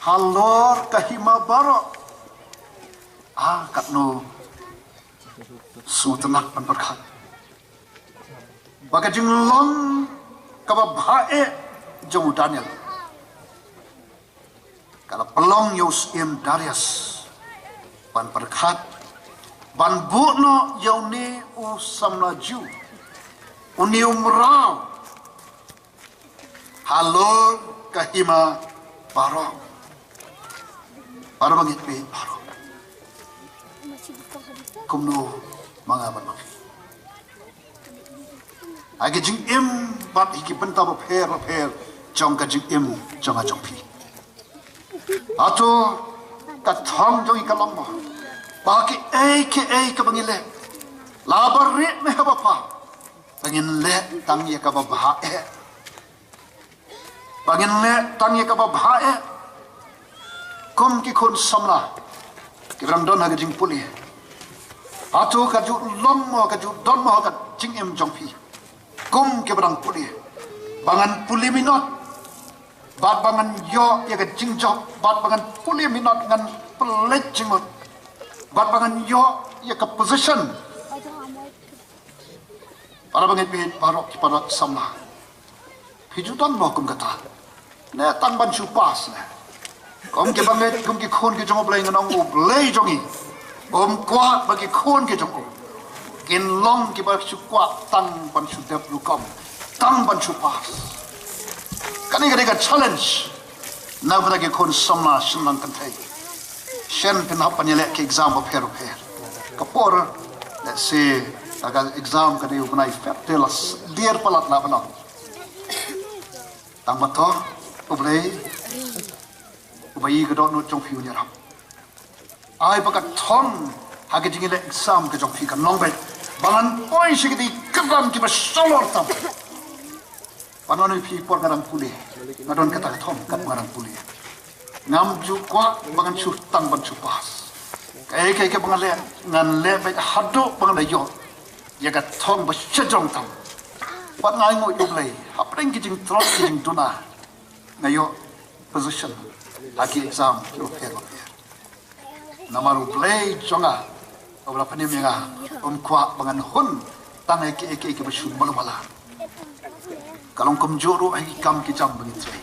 halor ka hima baroh. Ah, katno sngewtynnat ban pyrkhat ba ka jinglong kaba bha eh jong u Daniel ka la pynlong ïa u syiem Darius ban pyrkhat ban buh noh ïa une u samla Jiw, une u mraw, halor ka hima baroh. Baroh ba ngeit beit baroh. Kumno ma nga bad ma phi? Ha ka jingim bad ha ki bynta bapher bapher jong ka jingim jong nga jong phi, hato ka thong jong ngi ka long mo? Ba kiei kiei kaba ngi leh, la ba rieh ne ha ba phah, ba ngin leh tang ïa kaba bha eh. Ba ngin leh tang ïa kaba bha eh. Kum ki khun samla kiba dang don ha ka jingpule, hato ka ju long mo, ka ju don mo ha ka jingim jong phi kum kiba dang pule? Ba ngan pule minot, bad ba ngan ïoh ïa ka jingjop, bad ba ngan pule minot ngan pynleit jingmut, bad ba ngan ïoh ïa ka position. Para bangeit, bangeit baroh ki para samla, phi ju don mo kum kata? Ne tang ban shu pass ne? Kum ki bangeit, kum ki khun ki jong U Blei, ngan ong U Blei jong ngi um kwah ba ki khun ki jong u kin long kiba shu kwah tang ban shu dep rukom, tang ban shu pass. Kane ka dei ka challenge na ka bynta ki khun samla shynrang kynthei. Shen phin hap ban ïaleh ki exam bapher bapher. Ka por, let's say, ka exam ka dei u bnai Feb te la s-, dier palat la ba long. Tang ba to U Blei uba i ka dohnud jong phi un ïarap. Ai ba ka thong ha ka jingïaleh exam ka jong phi kan long beit ba ngan poi sha ki dei kyrdan kiba shalor tam. Ba ngan ong ïa phi, por nga dang pule, nga don kata ka thong kat ba nga dang pule. Ngam ju kwah ba ngan shu tang ban shu pass. Kaei kaei kaba nga leh, ngan leh beit haduh ba ngan da ïoh ïa ka thong ba shajrong tam. Bad nga ainguh ïa U Blei, hapdeng ki jingtlot ki jingduna, nga ïoh position ha ki exam kiba pher bapher. Namar U Blei jong nga uba la pynim ïa nga um kwah ba ngan hun tang ïa kiei kiei kiba shu malu mala. Ka long kumjuh ruh ha ki kam ki jam ba ngi trei.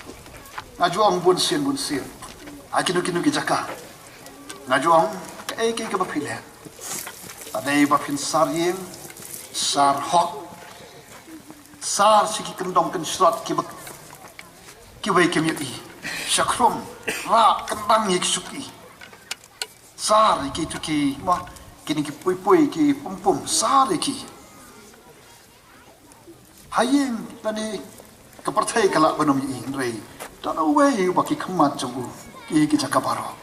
Nga ju ong bunsien bunsien ha kino kino ki jaka, nga ju ong, kaei kaei kaba phi leh, lada dei ba phin sar ïing, sar hok, sar sha ki kyndong kynshlot kiba kiwei kim ïohi, sha khrum, rah kyndang ïa ki shuki. Sar ïa ki, to ki, ma, kine ki puipui, ki pumpum, sar ïa ki. Ha ïing lane ka pyrthei ka lah ban ym ïohi, hynrei don uwei uba ki khmat jong u ki, ki jaka baroh.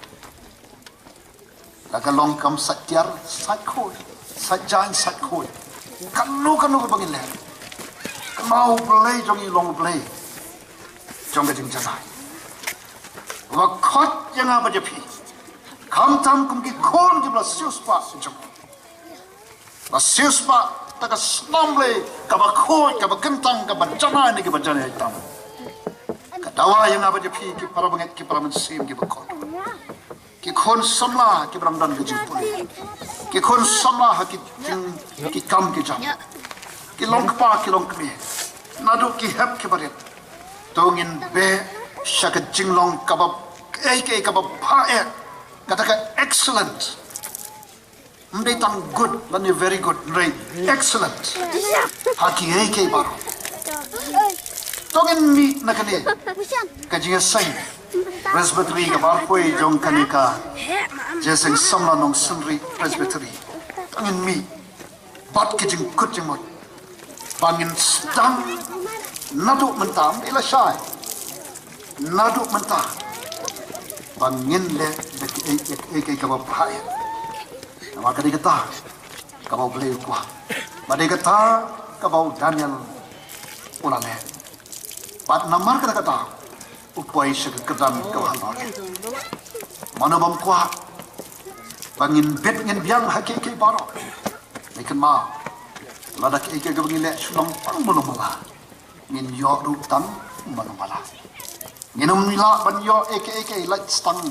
La ka long kam sait tiar sait khuid, sait jaiñ sait khuid, kano kano kaba ngin leh, kynmaw U Blei jong ngi u long U Blei jong ka jingjanai. Uba khot ïa nga bad ïa phi, khamtam kum ki khun kiba la siewspah jong u. Ba siewspah da ka snam Blei kaba khuid, kaba kyntang, kaba janai ne kiba janai tam. Ka dawa ïa nga bad ïa phi, ki para bangeit, ki para mynsiem kiba kordor, ki khun samla kiba dang don ka jingpule, ki khun samla ha ki jing, ki kam ki jam, ki long kpa ki long kmie, naduh ki hep kiba rit, to ngin beh sha ka jinglong kaba, kaei kaei kaba bha eh, kata ka excellent. Ym dei tang good lane very good, hynrei excellent ha kiei kiei baroh. To ngin mih na kane ka jingïaseng Presbytery kaba arphew jong kane ka jingïaseng samla Nongshynrih Presbytery. To ngin mih bad ka jingkut jingmut ba ngin sdang naduh mynta, ym dei lashai, naduh mynta, ba ngin leh da kaei kaei kaba bha eh. Namar ka dei kata kaba U Blei u kwah, ba dei kata kaba u Daniel u la leh. Bad namar kata kata u poi sha ka kyrdan kaba halor. Mano bym kwah ba ngin bit ngin biang ha kiei kiei baroh? Ngi kynmaw, lada kiei kiei kaba ngi leh shu long tang malu mala, ngin ïoh ruh tang malu mala. Ngin ym lah ban ïoh ei kaei kaei lait stang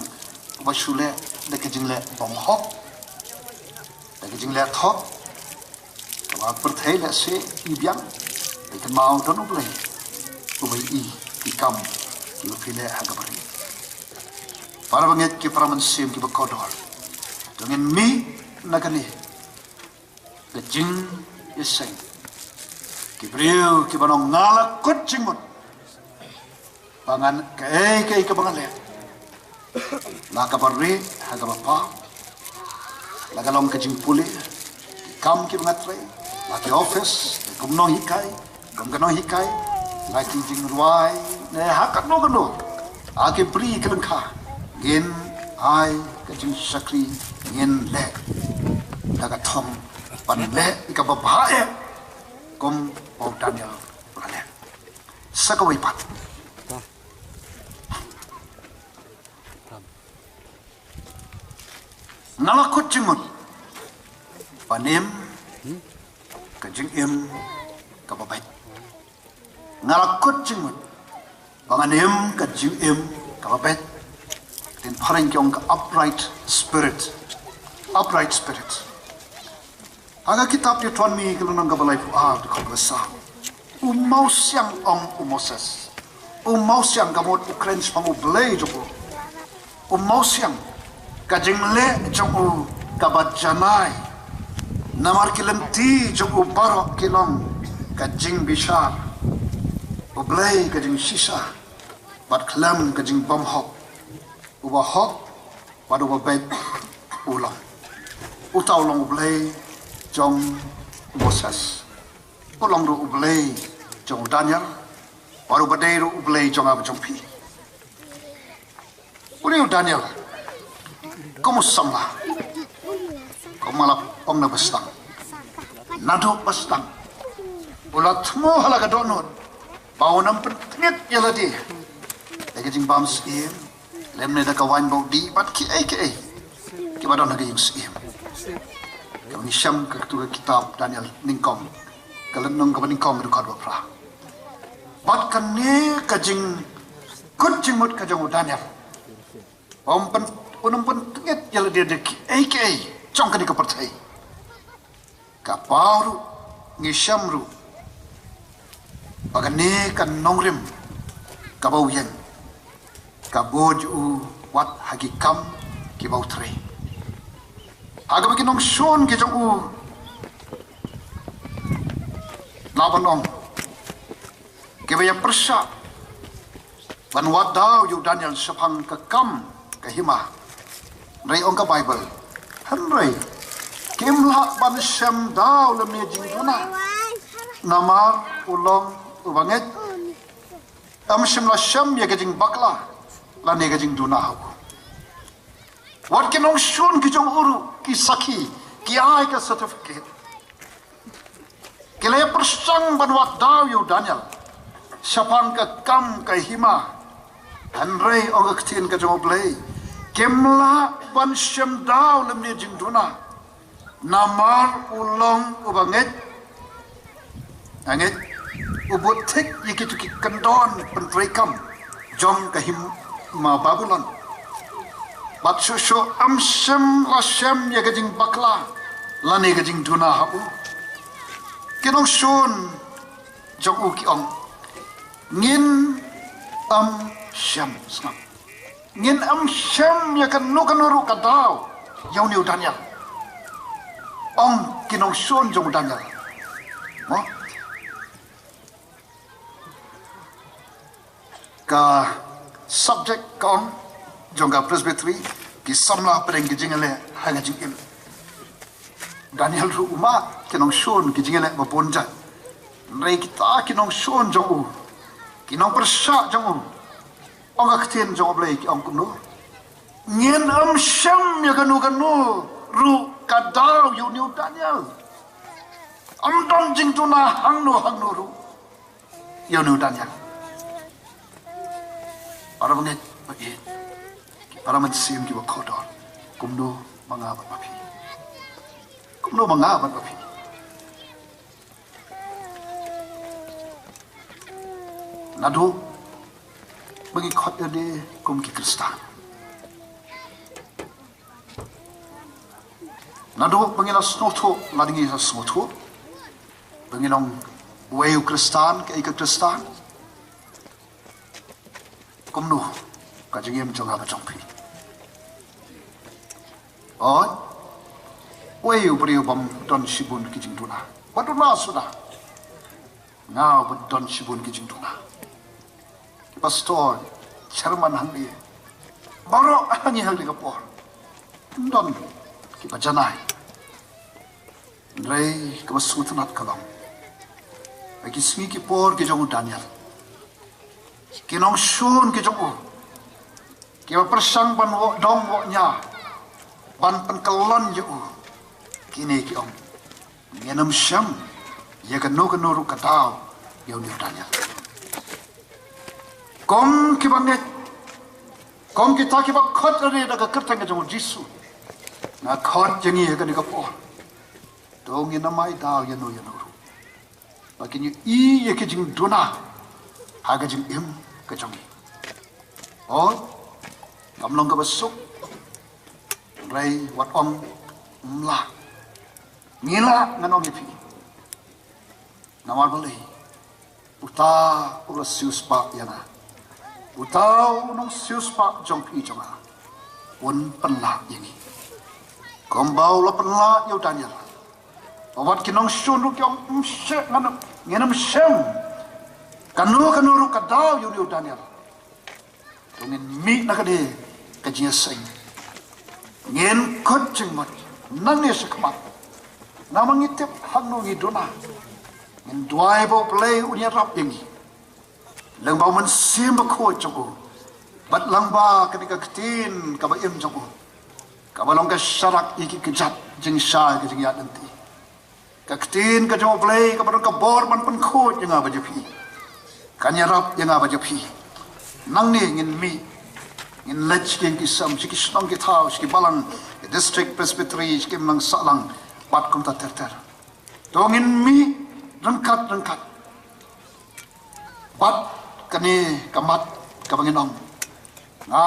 ba shu leh da ka jingleh bymhok, da ka jingleh thok. Kaba pyrthei lehse i biang, ngi kynmaw don U Blei uba i ki kam kiba phi leh ha kaba rit. Para bangeit, ki para mynsiem kiba kordor, to ngin mih na kane ka jingïaseng. Ki briew kiba ong, nga la kut jingmut ba ngan, kaei kaei kaba ngan leh, la kaba rit ha kaba pap, la ka long ka jingpule, ki kam kiba nga trei, la ki office, la kum nonghikai, kum ka nonghikai, la ki jingrwai, ne ha kano kano, ha ki bri ki lyngkha, ngin ai ka jingshakri, ngin leh ka thong ban leh ïa kaba bha eh, kum ba u Daniel u la leh. Sa kawei pat, nga la kut jingmut ban im ka jingim kaba beit. Nga la kut jingmut ba ngan im ka jingim kaba beit. Ktien phareng ki ong ka upright spirit. Upright spirit. Ha ka kitab Deuteronomi ka lynnong kaba laiphew ar, dkhot kaba saw, u mawsiang ong u Moses. U mawsiang ka mut u kren shaphang U Blei jong u. U mawsiang, ka jingleh jong u kaba janai. Namar ki lynti jong u baroh ki long ka jingbishar. U Blei ka jingshisha, bad khlem ka jingbymhok. Uba hok bad uba beit u long. Uta u long U Blei jong u Moses. U long ruh U Blei jong u Daniel. Bad uba dei ruh U Blei jong nga bad jong phi. Une u Daniel, kum u samla, kum ba la ong na ba sdang, naduh ba sdang u la thmu ha la ka dohnud ba un ym pyntngit ïa lade da ka jingbam syiem, lymne da ka waiñ ba u dih bad kiei kiei kiba don ha ka ïing syiem. Ka ngi shem ka tu ka kitab Daniel nyngkong, ka lynnong kaba nyngkong, ka dkhot ba phra. Bad kane ka jingkut jingmut ka jong u Daniel, ba um pyn, un ym pyntngit ïa lade da kiei kiei jong kane ka pyrthei. Ka paw ruh, ngi shem ruh ba kane ka nongrim kaba u ïeng, ka bud ïa u wat ha ki kam kiba u trei. Ha kaba ki nongshun ki jong u, la ban ong, kiba ïa pyrshah ban wad daw ïa u Daniel shaphang ka kam ka hima. Hynrei ong ka Baibl, hynrei kim lah ban shem daw lymne jingduna, namar u long uba ngeit. Ym shym la shem ïa ka jingbakla lane ka jingduna ha u. Wat ki nongshun ki jong u ruh ki sakhi, ki ai ka certificate. Ki la ïa pyrshang ban wad daw ïa u Daniel shaphang ka kam ka hima. Hynrei ong ka ktien ka jong U Blei, kim lah ban shem daw lymne jingduna, namar u long uba ngeit. Ngeit, u bud thik ïa kito ki kyndon pyntreikam jong ka hima Babilon. Bad shuh shuh ym shym la shem ïa ka jingbakla lane ka jingduna ha u. Ki nongshun jong u ki ong, ngin ym shem, sngap, ngin ym shem ïa kano kano ruh ka daw ïa une u Daniel. Ong ki nongshun jong u Daniel. Mo? Ka subject ka ong jong ka Presbytery, ki samla pdeng ki jingïaleh ha ka jingim. Daniel ruh u mad ki nongshun ki jingïaleh ba bun jait. Hynrei kita ki nongshun jong u, ki nongpyrshah jong u, ong ka ktien jong U Blei ki ong kumno? Ngin ym shem ïa kano kano ruh ka daw ïa une u Daniel. Ym don jingduna hangno hangno ruh ïa une u Daniel. Para bangeit ba ïeit, para mynsiem kiba kordor, kumno ma nga bad ma phi? Kumno ma nga bad ma phi? Naduh ba ngi khot ïa lade kum ki Khristan, naduh ba ngi la sngewthuh, lada ngi la sngewthuh ba ngi long uwei u Khristan, kaei ka Khristan, kumno ka jingim jong nga bad jong phi? Oi, uei u briew bym don shibun ki jingduna? Ba duna suda. Nga bym don shibun ki jingduna. Ki pastor, chairman hangne, baroh hangne ha kane ka por, don kiba janai. Hynrei kaba sngewtynnat ka long, ha ki sngi ki por ki jong u Daniel, ki nongshun ki jong u, kiba pyrshang ban woh dong woh nia ban pynkyllon ïa u, Kine ki ong, ngin ym shem ïa kano kano ruh ka daw ïa une u Daniel. Kum kiba ngeit, kum kita kiba khot ïa lade da ka kyrteng ka jong u Jisu, nga khot ïa ngi ha kane ka por. To ngin ym ai daw ïa no ïa no ruh ba kin ïohi ïa ki jingduna ha ka jingim ka jong ngi. O, kam long kaba suk, hynrei wat ong ym lah. Ngi lah, ngan ong ïa phi. Namar balei? Uta u la siewspah ïa nga. Uta u nongsiewspah jong phi jong nga un pynlah ïa ngi. Kumba u la pynlah ïa u Daniel. Ba wat ki nongshun ruh ki ong, ym shem, ngan, ngin ym shem kano kano ruh ka daw ïa une u Daniel. To ngin mih na kane ka jingïaseng. Ngin kut jingmut nangne shakhmat. Namar ngi tip hangno ngi duna. Ngin duwai ba U Blei un ïarap ïa ngi lyngba U Mynsiem Bakhuid jong u. Bad lyngba kane ka ktien kaba im jong u, kaba long ka sharak ïa ki kjat jingshai ka jingïaid lynti. Ka ktien ka jong U Blei kaba don ka bor ban pynkhuid ïa nga bad ïa phi. Kan ïarap ïa nga bad ïa phi. Nangne ngin mih, ngin leit sha ki ïing ki sem, sha ki shnong ki thaw, sha ki balang, ki district presbytery, sha ki imlang sahlang, bad kumta ter ter. To ngin mih ryngkat ryngkat bad kane ka mat kaba ngi ong, nga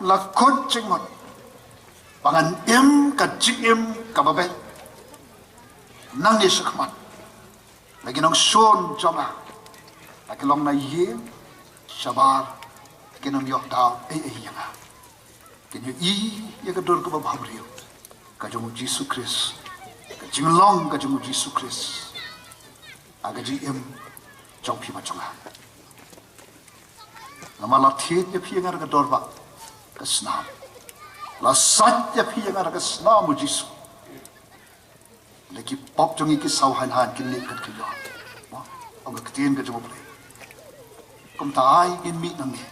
la kut jingmut ba ngan im ka jingim kaba beit nangne shakhmat. La ki nongshun jong nga, la ki long na ïing shabar, kin ym ïoh daw ei ei ïa nga. Kin ïohi ïa ka dur kaba bhabriew ka jong u Jisu Khrist, ka jinglong ka jong u Jisu Khrist ha ka jingim jong phi bad jong nga. Namar la thied ïa phi ïa nga da ka dorbah ka snam. La sait ïa phi ïa nga da ka snam u Jisu. La ki pop jong ngi ki saw hain hain kin leit kat ki ïoh. Mo, ong ka ktien ka jong U Blei. Kumta ai ngin mih nangne,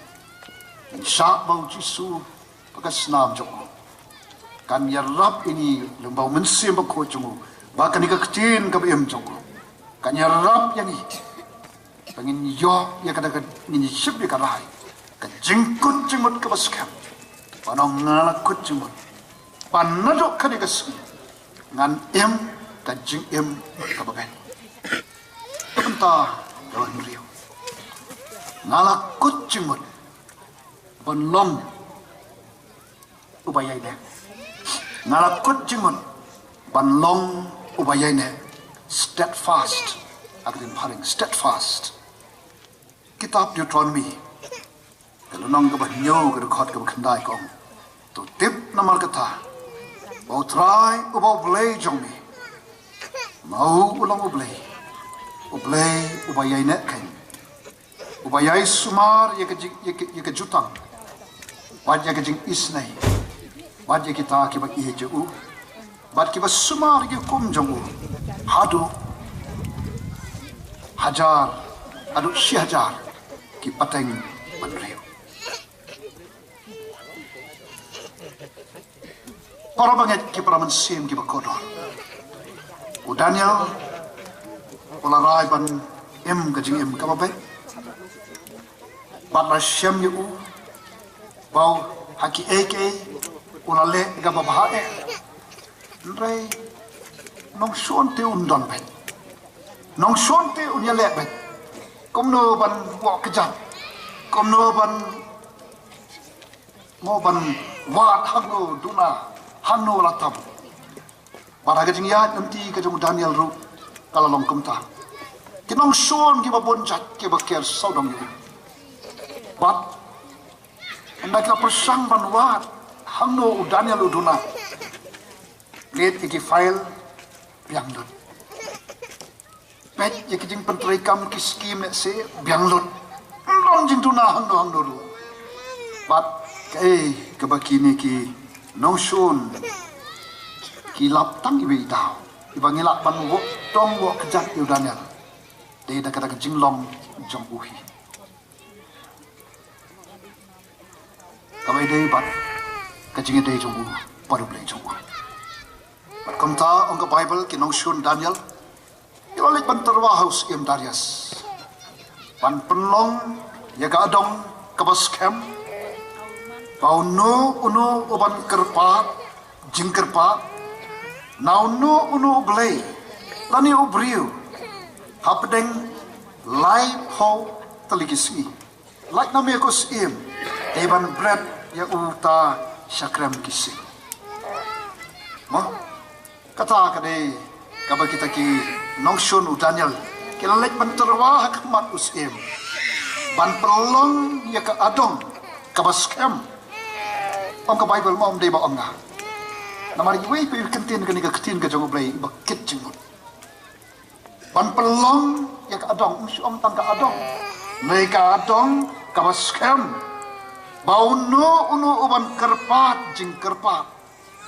ngin shah ba u Jisu bad ka snam jong u kan ïarap ïa ngi lyngba U Mynsiem Bakhuid jong u, ba kane ka ktien kaba im jong u kan ïarap ïa ngi. Ba ngin ïoh ïa kata ka, ngin ïa shim ïa ka rai, ka jingkut jingmut kaba skhem. Ba ngan, nga la kut jingmut ba naduh kane ka sngi ngan im ka jingim kaba beit. Kumta ka wan riu, nga la kut jingmut ban long uba ïaineh. Nga la kut jingmut ban long uba ïaineh. Steadfast. Ak din pharing, steadfast. Kitab Deuteronomy, ka lynnong kaba hynñiew, ka dkhot kaba khyndai ka ong, to tip namar kata ba U Trai uba U Blei jong me, ma u u long U Blei, U Blei uba ïaineh keiñ, uba ïai sumar ïa ka jing, ïa ka, ïa ka jutang bad ïa ka jingisynei bad ïa kita kiba ïeit ïa u, bad kiba sumar ïa ki hukum jong u haduh hajar, haduh shi hajar ki pateng bynriew. Para bangeit, ki para mynsiem kiba kordor, u Daniel u la rai ban im ka jingim kaba beit. Bad la shem ïa u ba u ha kiei kiei u la leh kaba bha eh. Hynrei nongshun te un don beit, nongshun te un ïaleh beit. Kumno ban wad kjat, kumno ban, mo, ban wad hangno duna, hangno la tam. Bad ha ka jingïaid lynti ka jong u Daniel ruh ka la long kumta. Ki nongshun kiba bun jait kiba ker sawdong ïa u. Bad ynda ki la pyrshang ban wad hangno u Daniel u duna, leit ïa ki file, biang lut. Peit ïa ki jingpyntreikam, ki skim ne se, biang lut. Ym don jingduna hangno hangno ruh. Bad kaei kaba kine ki nongshun ki lap tang iwei i daw, iba ngi lah ban wad tong, wad kjat ïa u Daniel, dei da kata ka jinglong jong u hi, kaba ïadei bad ka jingïadei jong u bad U Blei jong u. Kumta ong ka Baibl, ki nongshun Daniel ki la leit ban tyrwa ha u syiem Darius ban pynlong ïa ka adong kaba skhem, ba uno uno uban kyrpad jingkyrpad na uno uno u blei lane u briew hapdeng laiphew tylli ki sngi. Lait na me ko syiem, dei ban bret ïa uta sha krem ki sing. Mo, kata ka dei kaba kita ki nongshun u Daniel ki la leit ban tyrwa ha khmat u syiem ban pynlong ïa ka adong kaba skhem. Ong ka Baibl, mo, ym dei ba ong nga. Namar iwei pa iwei ktien, kane ka ktien ka jong u Blei ba kit jingmut. Ban pynlong ïa ka adong, ym shu ong tang ka adong, ne ka adong kaba skhem, ba uno uno uban kyrpad jingkyrpad,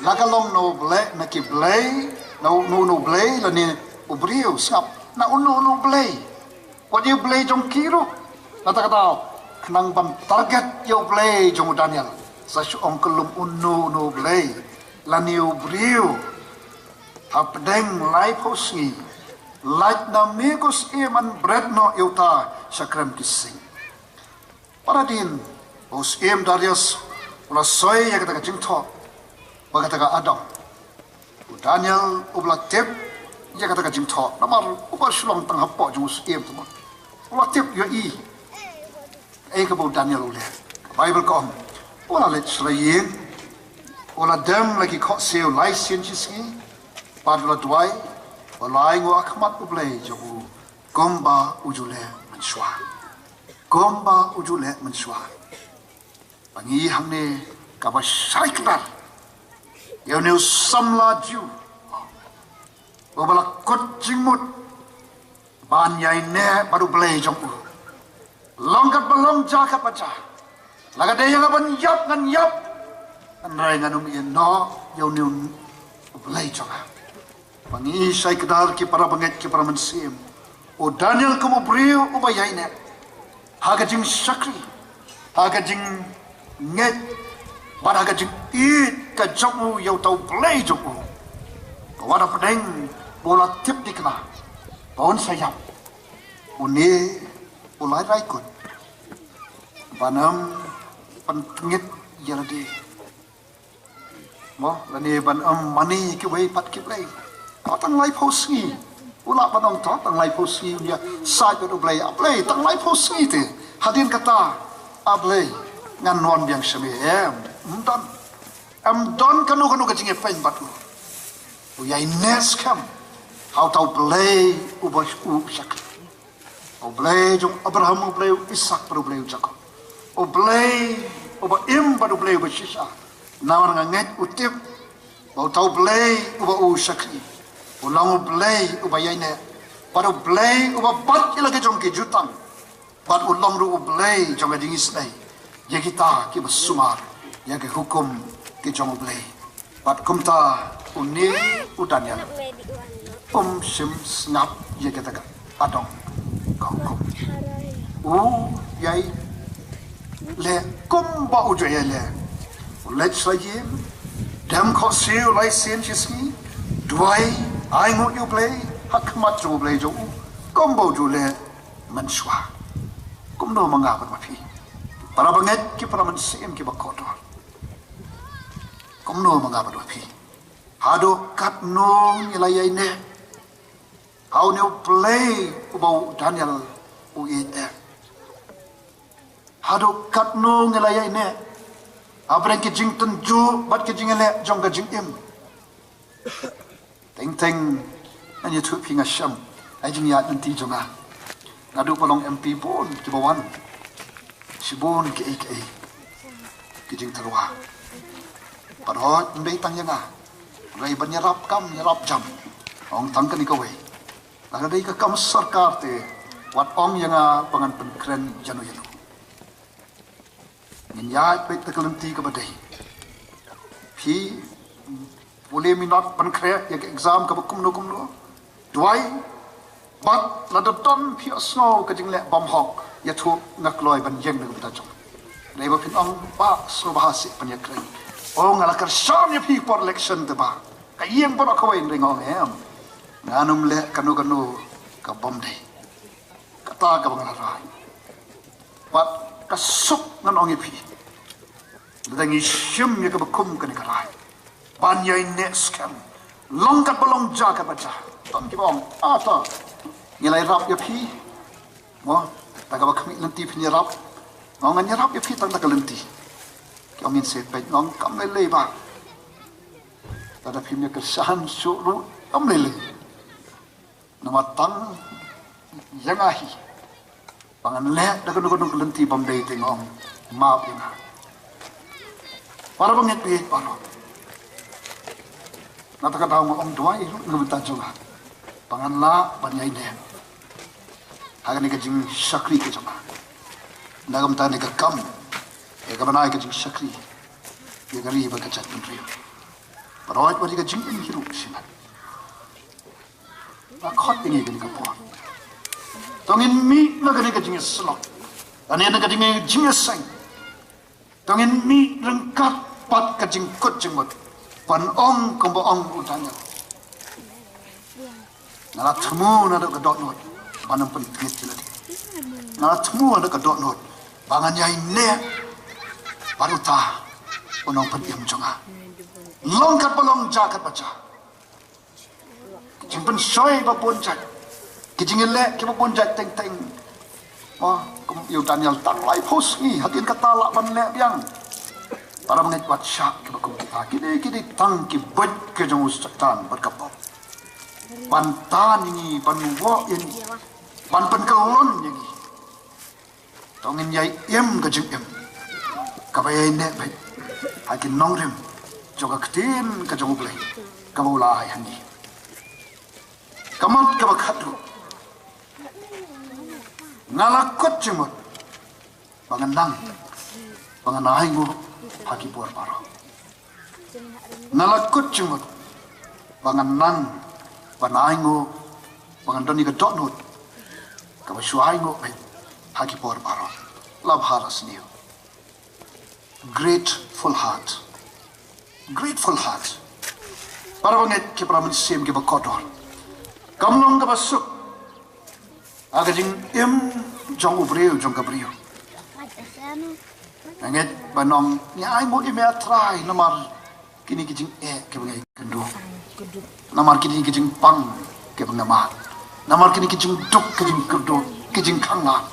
la ka long na u blei, na ki blei, na uno uno u blei lane u briew, sngap, na uno uno u blei. Wat ïa u blei jong ki ruh. Nangta ka daw, khnang ban target ïa u blei jong u Daniel, sa shu ong kyllum uno uno u blei lane u briew. Hapdeng laiphew sngi, lait na me ko syiem, ban bret noh ïa uta sha krem ki sing. Para dien, u syiem Darius u la soi ïa kata ka jingthoh bad kata ka adong, u Daniel u ba la tip ïa kata ka jingthoh, namar u ba shu long tang hapoh jong u syiem, tang u la tip ïa i. Ei, kaba u Daniel u leh, ka Baibl ka ong, u la leit sha la ïing, u la dem la ki khohsiew lai sien shi sngi, bad u la duwai, u la ainguh ha khmat u Blei jong u, kumba u ju leh mynshuwa. Kumba u ju leh mynshuwa. Ba ngi hangne kaba shai kdar ïa une u samla Jiw, u ba la kut jingmut ban ïaineh bad u Blei jong u. Long katba long, jia katba jia. La ka dei ïa nga ban ïap, ngan ïap. Hynrei ngan ym ïehnoh ïa une u Blei jong nga. Ba ngi shai kdar, ki para bangeit, ki para mynsiem, u Daniel kum u briew u ba ïaineh ha ka jingshakri, ha ka jingngeit, bad ha ka jingïeit ka jong u ïa uta u Blei jong u. Ka wat hapdeng ba u la tip thikna ba un sa ïap, une u la rai kut ban ym pyntngit ïa lade. Mo, lane ban ym mane kiwei pat ki blei. To tang laiphew sngi. U lah ban ong to tang laiphew sngi un ïa said bad u Blei. A Blei, tang laiphew sngi te. Hadien kata, a Blei, ngan wan biang sha me. Em, ym don. Ym don kano kano ka jingïapeiñ bad u. U ïaineh skhem ha uta u Blei uba u shakri. U Blei jong u Abraham, u Blei u Isaak, bad u Blei u Jakob. U Blei uba im bad u Blei uba shisha. Namar nga ngeit u tip ba uta u Blei uba u shakri u long u Blei uba ïaineh, bad u Blei uba bat ïa la ki jong ki jutang. Bad u long ruh u Blei jong ka jingisynei ïa kita kiba sumar ïa ki hukum ki jong u Blei. Bad kumta une u Daniel um shym sngap ïa kata ka adong ka hukum. U ïai leh kumba u ju ïai leh. U leit sha la ïing, dem khohsiew lai sien shi sngi, duwai, ainguh ïa u Blei ha khmat jong u Blei jong u, kumba u ju leh mynshuwa. Kumno ma nga bad ma phi, para bangeit, ki para mynsiem kiba kordor? Kumno ma nga bad ma phi? Haduh katno ngi la ïaineh ha une u Blei uba u Daniel u ïeit? Haduh katno ngi la ïaineh hapdeng ki jingtynjuh bad ki jingïaleh jong ka jingim? Teng teng, ngan ïathuh phi, nga shem ai jingïaid lynti jong nga. Naduh ba long M P bun kiba wan, shibun kiei kiei ki jingtyrwa. Bad hooid, ym dei tang ïa nga, hynrei ban ïarap kam ïarap jam, ong tang kane kawei. Lada dei ka kam sorkar te, wat ong ïa nga ba ngan pynkren ïano ïano. Ngin ïaid beit da ka lynti kaba dei. Phi pule minot pynkhreh ïa ka exam kaba kumno kumno, duwai. Bad lada don phi ïohsngew ka jingleh bymhok, ïathuh, nga kloi ban ïeng na ka bynta jong. Dei ba phin ong, Bah, sngewbha seh ban ïakren. Oh, nga la kyrshan ïa phi por election te, Bah. Ka ïing baroh kawei, hynrei nga ong em, ngan ym leh kano kano ka bym dei. Kata kaba nga la rai. Bad ka suk, ngan ong ïa phi, lada ngi shim ïa kaba kum kane ka rai, ban ïaineh skhem, long katba long, jia katba jia. Don kiba ong, ata, ngi la ïarap ïa phi, mo, da kaba khmih lynti phin ïarap. Nga ong, ngan ïarap ïa phi tang da ka lynti. Ki ong, ngin sa peit. Nga ong, kam lei lei bah. Lada phim ïa kyrshan shuh ruh, kam lei lei. Namar tang ïa nga hi, ba ngan leh da kano kano ka lynti bym dei te, nga ong, map ïa nga. Para bangeit, bangeit baroh, na kata ka daw nga ong, duwai ruh na ka bynta jong nga, ba ngan lah ban ïaineh ha kane ka jingshakri ka jong nga, na ka bynta kane ka kam, ïa kaba nai ka jingshakri ïa ka ri bad ka jaitbynriew. Baroh bad ïa ka jingim hi ruh, shisha. Nga khot ïa ngi kane ka por, to ngin mih na kane ka jingïasyllok, lane na ka jingïaseng. To ngin mih ryngkat bad ka jingkut jingmut, ban ong kumba ong u Daniel, nga la thmu naduh ka dohnud ban ym pyntngit ïa lade. Nga la thmu naduh ka dohnud ba ngan ïaineh bad uta u nongpynim jong nga, long katba long, jia katba jia. Ki jingpynshoi ba bun jait, ki jingïaleh kiba bun jait teng teng. Mo, kum ïa u Daniel, tang laiphew sngi, hadien kata lah ban leh biang. Para bangeit, wat shah kiba kum kita. Ki dei, ki dei tang ki buit ki jong u Soitan bad ka pop, ban tan ïa ngi, ban woh ïa ngi, ban pynkyllon ïa ngi. To ngin ïai im ka jingim kaba ïaineh beit ha ki nongrim jong ka ktien ka jong U Blei kaba u la ai ha ngi. Ka mat kaba khatduh, nga la kut jingmut ba ngan nang, ba ngan ainguh ha ki por baroh. Nga la kut jingmut ba ngan nang, ba ngan ainguh, ba ngan don ïa ka dohnud kaba shu ainguh beit ha ki por baroh. La bha la sniew. Grateful heart. Grateful heart. Para bangeit, ki para mynsiem kiba kordor, kam long kaba suk ha ka jingim jong u briew, jong ka briew. Nga ngeit ba ngi ong, ngi ainguh ïa me, ah Trai, namar kine ki jingeh kiba ngi ïakynduh, namar kine ki jingpang kiba ngi mad, namar kine ki jingduk, ki jingkyrduh, ki jingkhanglad.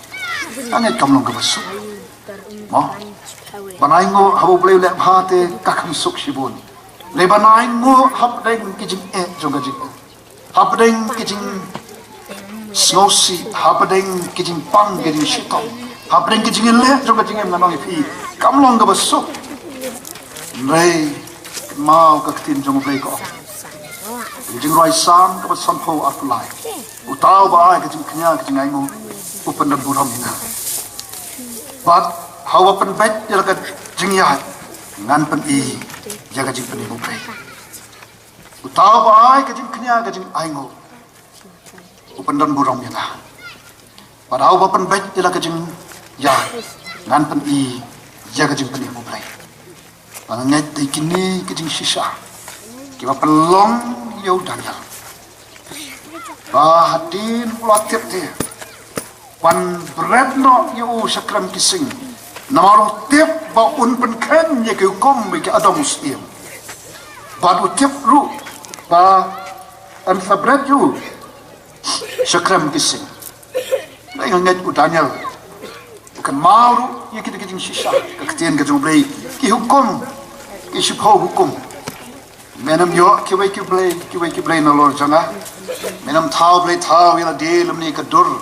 Nga ngeit kam long kaba suk, mo, ban ainguh haba U Blei u leh bha te ka kham suk shibun. Hynrei ban ainguh hapdeng ki jingeh jong ka jingim, hapdeng ki jingsngewsih, hapdeng ki jingpang, ki jingshitom, hapdeng ki jingïaleh jong ka jingim, ngan ong ïa phi, kam long kaba suk. Hynrei kynmaw, ka ktien jong U Blei ka ong, ka Jingrwai Salm kaba sanphew arphew lai, uta uba ai ka jingkñia, ka jingainguh, u pyndonburom ïa nga. Bad ha uba pynbeit ïa la ka jingïaid, ngan pyni ïa ka jingpynim U Blei. Uta uba ai ka jingkñia, ka jingainguh, u pyndonburom ïa nga. Bad ha uba pynbeit ïa la ka jingïaid, ngan pyni ïa ka jingpynim U Blei. Ba nga ngeit dei kine ki jingshisha kiba pynlong ïa u Daniel, ba hadien u la tip te ban bret noh ïa u sha krem ki sing, namar u tip ba un pynkheiñ ïa ki hukum ïa ki adong u syiem. Bad u tip ruh ba yn sa bret ïa u sha krem ki sing. Nga ngeit u Daniel u kynmaw ruh ïa kita ki jingshisha, ka ktien ka jong U Blei, ki hukum, ki shiphew hukum. Men ym ïoh kiwei ki blei, kiwei ki blei nalor jong nga. Men ym thaw blei thaw ïa lade lymne ka dur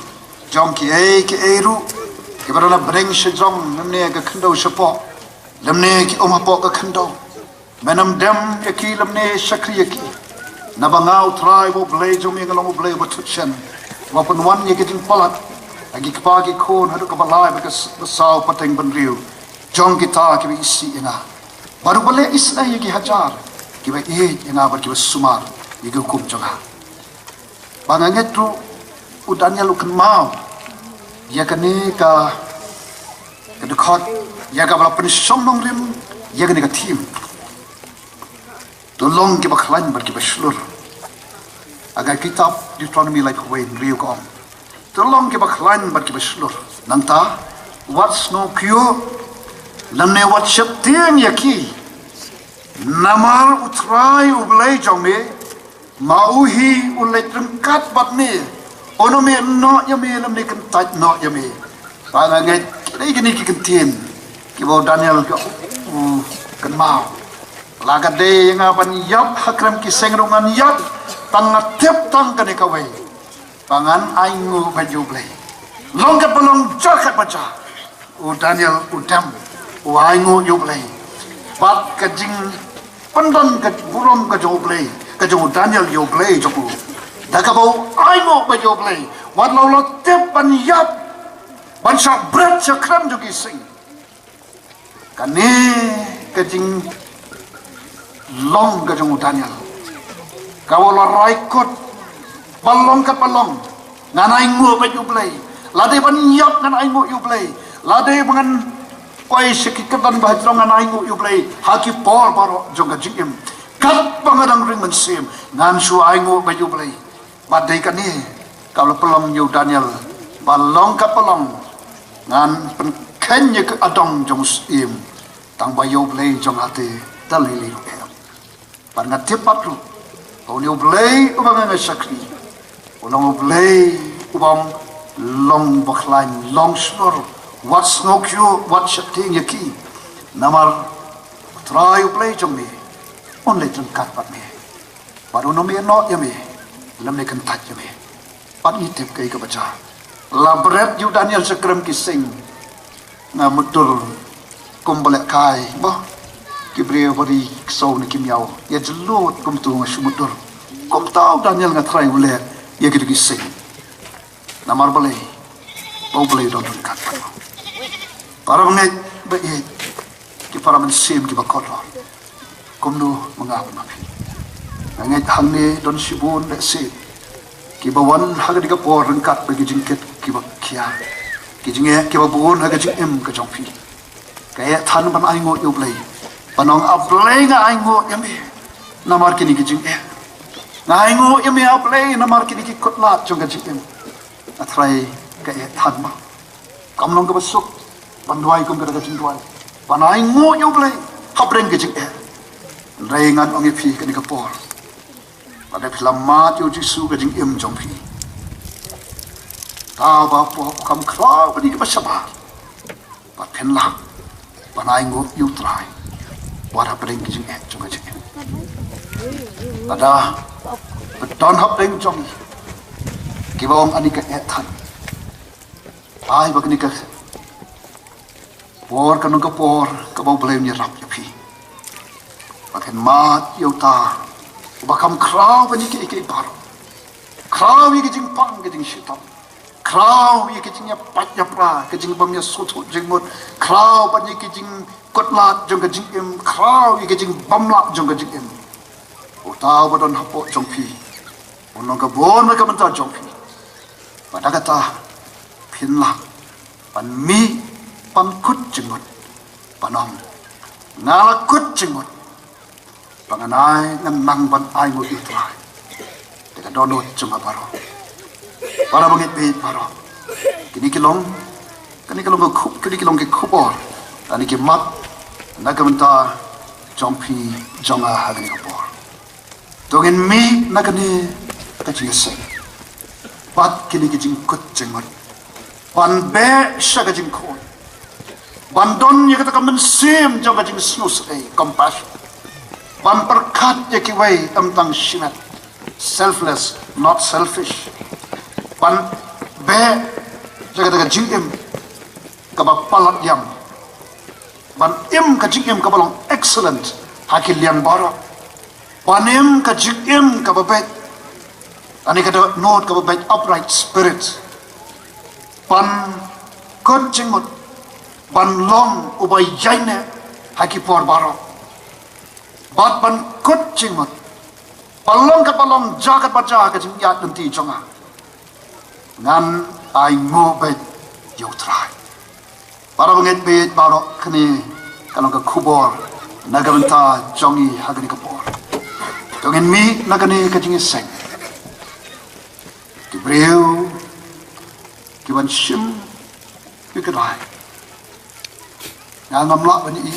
jong kiei kiei ruh kiba don ha bneng shajrong, lymne ka khyndew shapoh, lymne ki um hapoh ka khyndew. Men ym dem ïa ki lymne shakri ïa ki. Naba nga U Trai U Blei jong me nga long U Blei uba thut shen, uba pynwan ïa ka jingpalat ha ki kpa ki khun haduh kaba lai bad ka s-, ba saw pateng bynriew jong kita kiba isih ïa nga. Bad uba leh isnei ïa ki hajar kiba ïeit ïa nga bad kiba sumar ïa ki hukum jong nga. Ba nga ngeit ruh u Daniel u kynmaw ïa kane ka, ka dkhot, ïa kaba la pynshong nongrim ïa kane ka theme. To long kiba khlaiñ bad kiba shlur. Ha ka kitab Deuteronomi laiphew wei hynriew ka ong, to long kiba khlaiñ bad kiba shlur. Nangta wat sngewkhia lane wat sheptieng ïa ki. Namar U Trai U Blei jong me, ma u hi u leit ryngkat bad me. Un ym ïehnoh ïa me lymne kyntait noh ïa me. Ba nga ngeit kine kine ki kyntien kiba u Daniel ka u kynmaw. La ka dei nga ban ïap ha kren ki seng ruh ngan ïap, tang nga tip tang kane kawei, ba ngan ainguh bad ïa U Blei. Long katba long, jia katba jia, u Daniel u dem, u ainguh ïa U Blei. Bad ka jingpyndon ka burom ka jong U Blei, ka jong u Daniel ïa U Blei jong u, da kaba u ainguh bad ïa U Blei, wat la u la tip ban ïap, ban shah bret sha kren jong ki seng. Kane ka jinglong ka jong u Daniel, ka u la rai kut, ba long katba long, ngan ainguh bad ïa U Blei. Lada ban ïap ngan ainguh ïa U Blei. Lada ba ngan poi sha ki kyrdan ba hajrong ngan ainguh ïa U Blei. Ha ki por baroh jong ka jingim, katba nga dang ring mynsiem, ngan shu ainguh bad ïa U Blei. Bad dei kane ka la pynlong ïa u Daniel, ba long katba long, ngan pynkheiñ ïa ka adong jong u syiem, tang ba ïa U Blei jong nga te da lei lei ruh em. Bad nga tip pat ruh ba une U Blei uba nga nga shakri, u long U Blei uba ym long ba khlaiñ, long shlur, wat sngewkhia, wat sheptieng ïa ki. Namar U Trai U Blei jong me un leit ryngkat bad me. Bad un ym ïehnoh ïa me lymne kyntait ïa me. Bad ngi tip kaei kaba jia. La bret ïa u Daniel sha kren ki seng. Nga mutdur kumba lehkai ba ki briew ba ri ksew ne ki miaw, ïa jylliew kumta nga shu mutdur. Kumta u Daniel nga tharai u leh ïa kito ki seng. Namar balei? Ba U Blei u don ryngkat bad u. Para bangeit ba ïeit, ki para mynsiem kiba kordor, kumno ma nga bad ma phi? Nga ngeit hangne don shibun lehse kiba wan ha kane ka por ryngkat bad ki jingkit kiba khia, ki jingeh kiba bun ha ka jingim ka jong phi. Ka eh than ban ainguh ïa U Blei, ban ong, A Blei, nga ainguh ïa me namar kine ki jingeh. Nga ainguh ïa me, A Blei, namar kine ki kutlad jong ka jingim. Nga tharai ka eh than ma kam long kaba suk ban duwai kum kata ka jingduwai, ban ainguh ïa U Blei hapdeng ka jingeh. Hynrei ngan ong ïa phi kane ka por, lada phi la mad ïa U Jisu ka jingim jong phi, ta ba pop kam khraw ba ni kaba shabar. Bad phin lah ban ainguh ïa U Trai wat hapdeng ki jingeh jong ka jingim. Lada phi don hapdeng jong kiba ong ani ka eh than, ai ba kane ka por kan long ka por kaba U Blei un ïarap ïa phi. Ba phin mad ïa uta uba kham khraw ban ïa kiei kiei baroh. Khraw ïa ki jingpang ki jingshitom. Khraw ïa ki jingïapait ïapra, ki jingbym ïasngewthuh jingmut. Khraw ban ïa ki jingkutlad jong ka jingim. Khraw ïa ki jingbymlah jong ka jingim. Uta uba don hapoh jong phi un long ka bor na ka bynta jong phi. Bad da kata phin lah ban mih ban kut jingmut, ban ong, nga la kut jingmut ba ngan ai, ngan nang ban ainguh ïa U Trai da ka dohnud jong nga baroh. Para bangeit baieit baroh, kine ki long, kine ki long ki khub, kine ki long ki khubor, kine ki mat na ka bynta jong phi jong nga ha kane ka por. To ngin mih na kane ka jingïaseng bad kine ki jingkut jingmut, ban beh sha ka jingkhuid, ban don ïa kata ka mynsiem jong ka jingsngewsynei, compassion, ban pyrkhat ïa kiwei, ym tang shimet, selfless, not selfish, ban beh sha kata ka jingim kaba palat ïam, ban im ka jingim kaba long excellent ha ki liang baroh, ban im ka jingim kaba beit, ani ka dohnud kaba beit, upright spirit, ban kut jingmut, ban long uba ïaineh ha ki por baroh, bad ban kut jingmut, ban long katba long, jia katba jia ka jingïaid lynti jong nga, ngan ainguh beit ïa U Trai. Para bangeit baieit baroh, kane ka long ka khubor na ka bynta jong ngi ha kane ka por. To ngin mih na kane ka jingïaseng. Ki briew ki ban shim ki kdai. Nga ngam lah ban ïohi,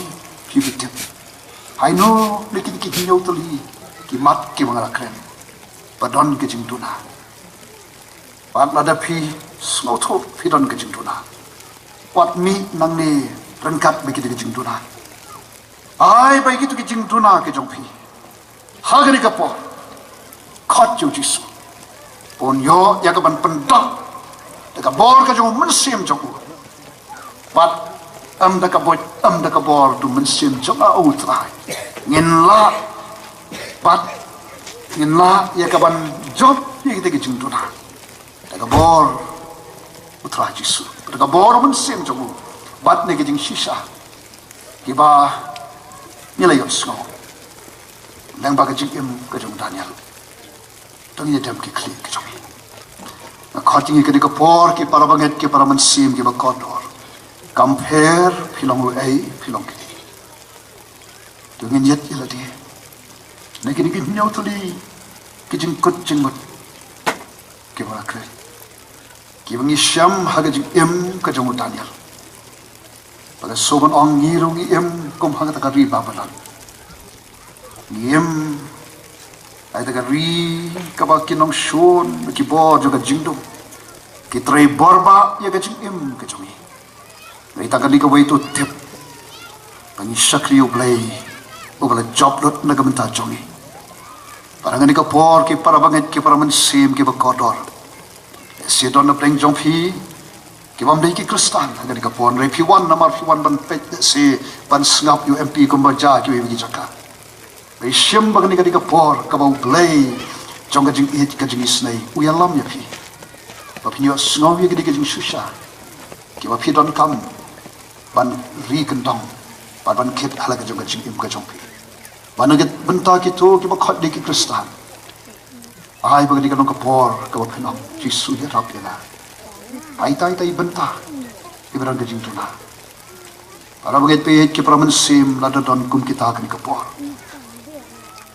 phi phi tip. Haino na kine ki hynñiew tylli ki mat kiba nga la kren, ba don ka jingduna. Wat lada phi sngewthuh phi don ka jingduna, wat mih nangne ryngkat bad kine ki jingduna. Ai ba kito ki jingduna ki jong phi ha kane ka por, khot ïa u Jisu. Pynïoh ïa ka ban pyndap da ka bor ka jong u Mynsiem jong u. Bad ym da ka bor, ym da ka bor u Mynsiem jong u Trai, ngin lah, bad ngin lah ïa ka ban jop ïa kita ki jingduna da ka bor u Trai Jisu, da ka bor u Mynsiem jong u, bad na ki jingshisha kiba ngi la ïohsngew lyngba ka jingim ka jong u Daniel. To ngin ïa dem ki khlieh ki jong ngi. Nga khot ïa ngi kane ka por, ki para bangeit, ki para mynsiem kiba kordor. Kam pher phi long uei, phi long kine. To ngin ïeit ïa lade na kine ki hynñiew tylli ki jingkut jingmut kiba la kren, kiba ngi shem ha ka jingim ka jong u Daniel. Ba la shu ban ong, ngi ruh ngi im kum ha kata ka ri Babilon. Ngi im ha kata ka ri kaba ki nongshun bad ki bor jong ka jingdum ki trei bor bha ïa ka jingim ka jong ngi. Hynrei tang kane kawei to tip, ba ngi shakri ïa u Blei uba la jop lut na ka bynta jong ngi. Bad ha kane ka por, ki para bangeit, ki para mynsiem kiba kordor, lehse don na pdeng jong phi ki bym dei ki Khristan ha kane ka por, hynrei phi wan namar phi wan ban peit, lehse ban sngap ïa u M P kumba jia kiwei ki jaka. Phi shim ba kane ka dei ka por kaba u Blei jong ka jingïeit, ka jingisynei u ïalam ïa phi, ba phin ïohsngew ïa kine ki jingshisha kiba phi donkam ban ri kyndong bad ban kit ha la ka jong ka jingim ka jong phi. Bad na ka bynta kito kiba khot dei ki Khristan, ai ba ka dei ka long ka por kaba phin ong, Jisu, ïarap ïa nga. Ai tai tai bynta kiba don ka jingduna. Para bangeit, phi ïeit, ki para mynsiem, lada don kum kita ha kane ka por,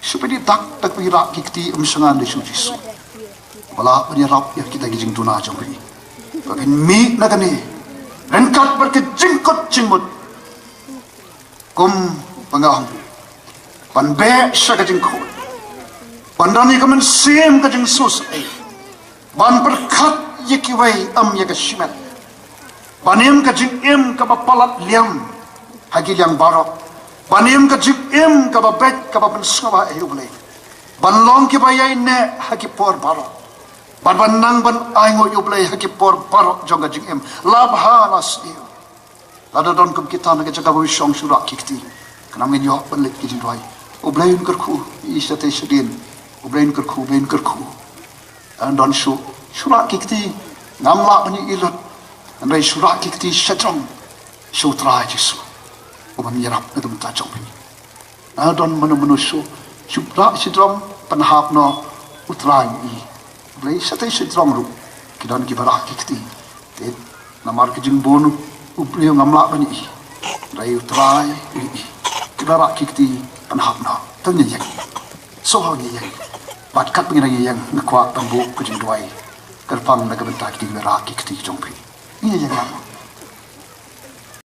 shu peit ïa dak dak, phi rah ki kti, ym shynna, dei shu Jisu ba lah ban ïarap ïa kita ki jingduna jong phi. Ba phin mih na kane ryngkat bad ka jingkut jingmut, kum ba nga ong, ban beh sha ka jingkhuid, ban don ïa ka mynsiem ka jingsngewsih, ban pyrkhat ïa kiwei, ym ïa ka shimet, ban im ka jingim kaba palat liang ha ki liang baroh, ban im ka jingim kaba beit, kaba pynsngewbha ïa u Blei, ban long kiba ïaineh ha ki por baroh, ban, ban nang ban ainguh ïa u Blei ha ki por baroh jong ka jingim, la bha la sniew. Lada don kum kita na ka jaka ba phi shong, shu rah ki kti. Khnang ngin ïoh ban leit ki jingduwai. U Blei un kyrkhu ïa ngi shatei shadien. U Blei un kyrkhu, U Blei un kyrkhu. Lada don shuh, shu rah ki kti. Ngam lah ban ïohi lut, hynrei shu rah ki kti shajrong sha u Trai Jisu, u ban ïarap na ka bynta jong phi. Lada don mano mano shuh, shu rah shajrong, pynhap noh, u Trai u ïohi. U Blei shatei shajrong ruh ki don kiba rah ki kti. Te namar ka jingbun u briew ngam lah ban ïohi, hynrei u Trai u ïohi. Kiba rah ki kti, pynhap noh. To ngin ïeng. Sngewbha ngin ïeng. Bad katba ngi dang ïeng, nga kwah ban buh ka jingduwai kyrpang na ka bynta kito kiba rah ki kti jong phi. Ngin ïeng lang.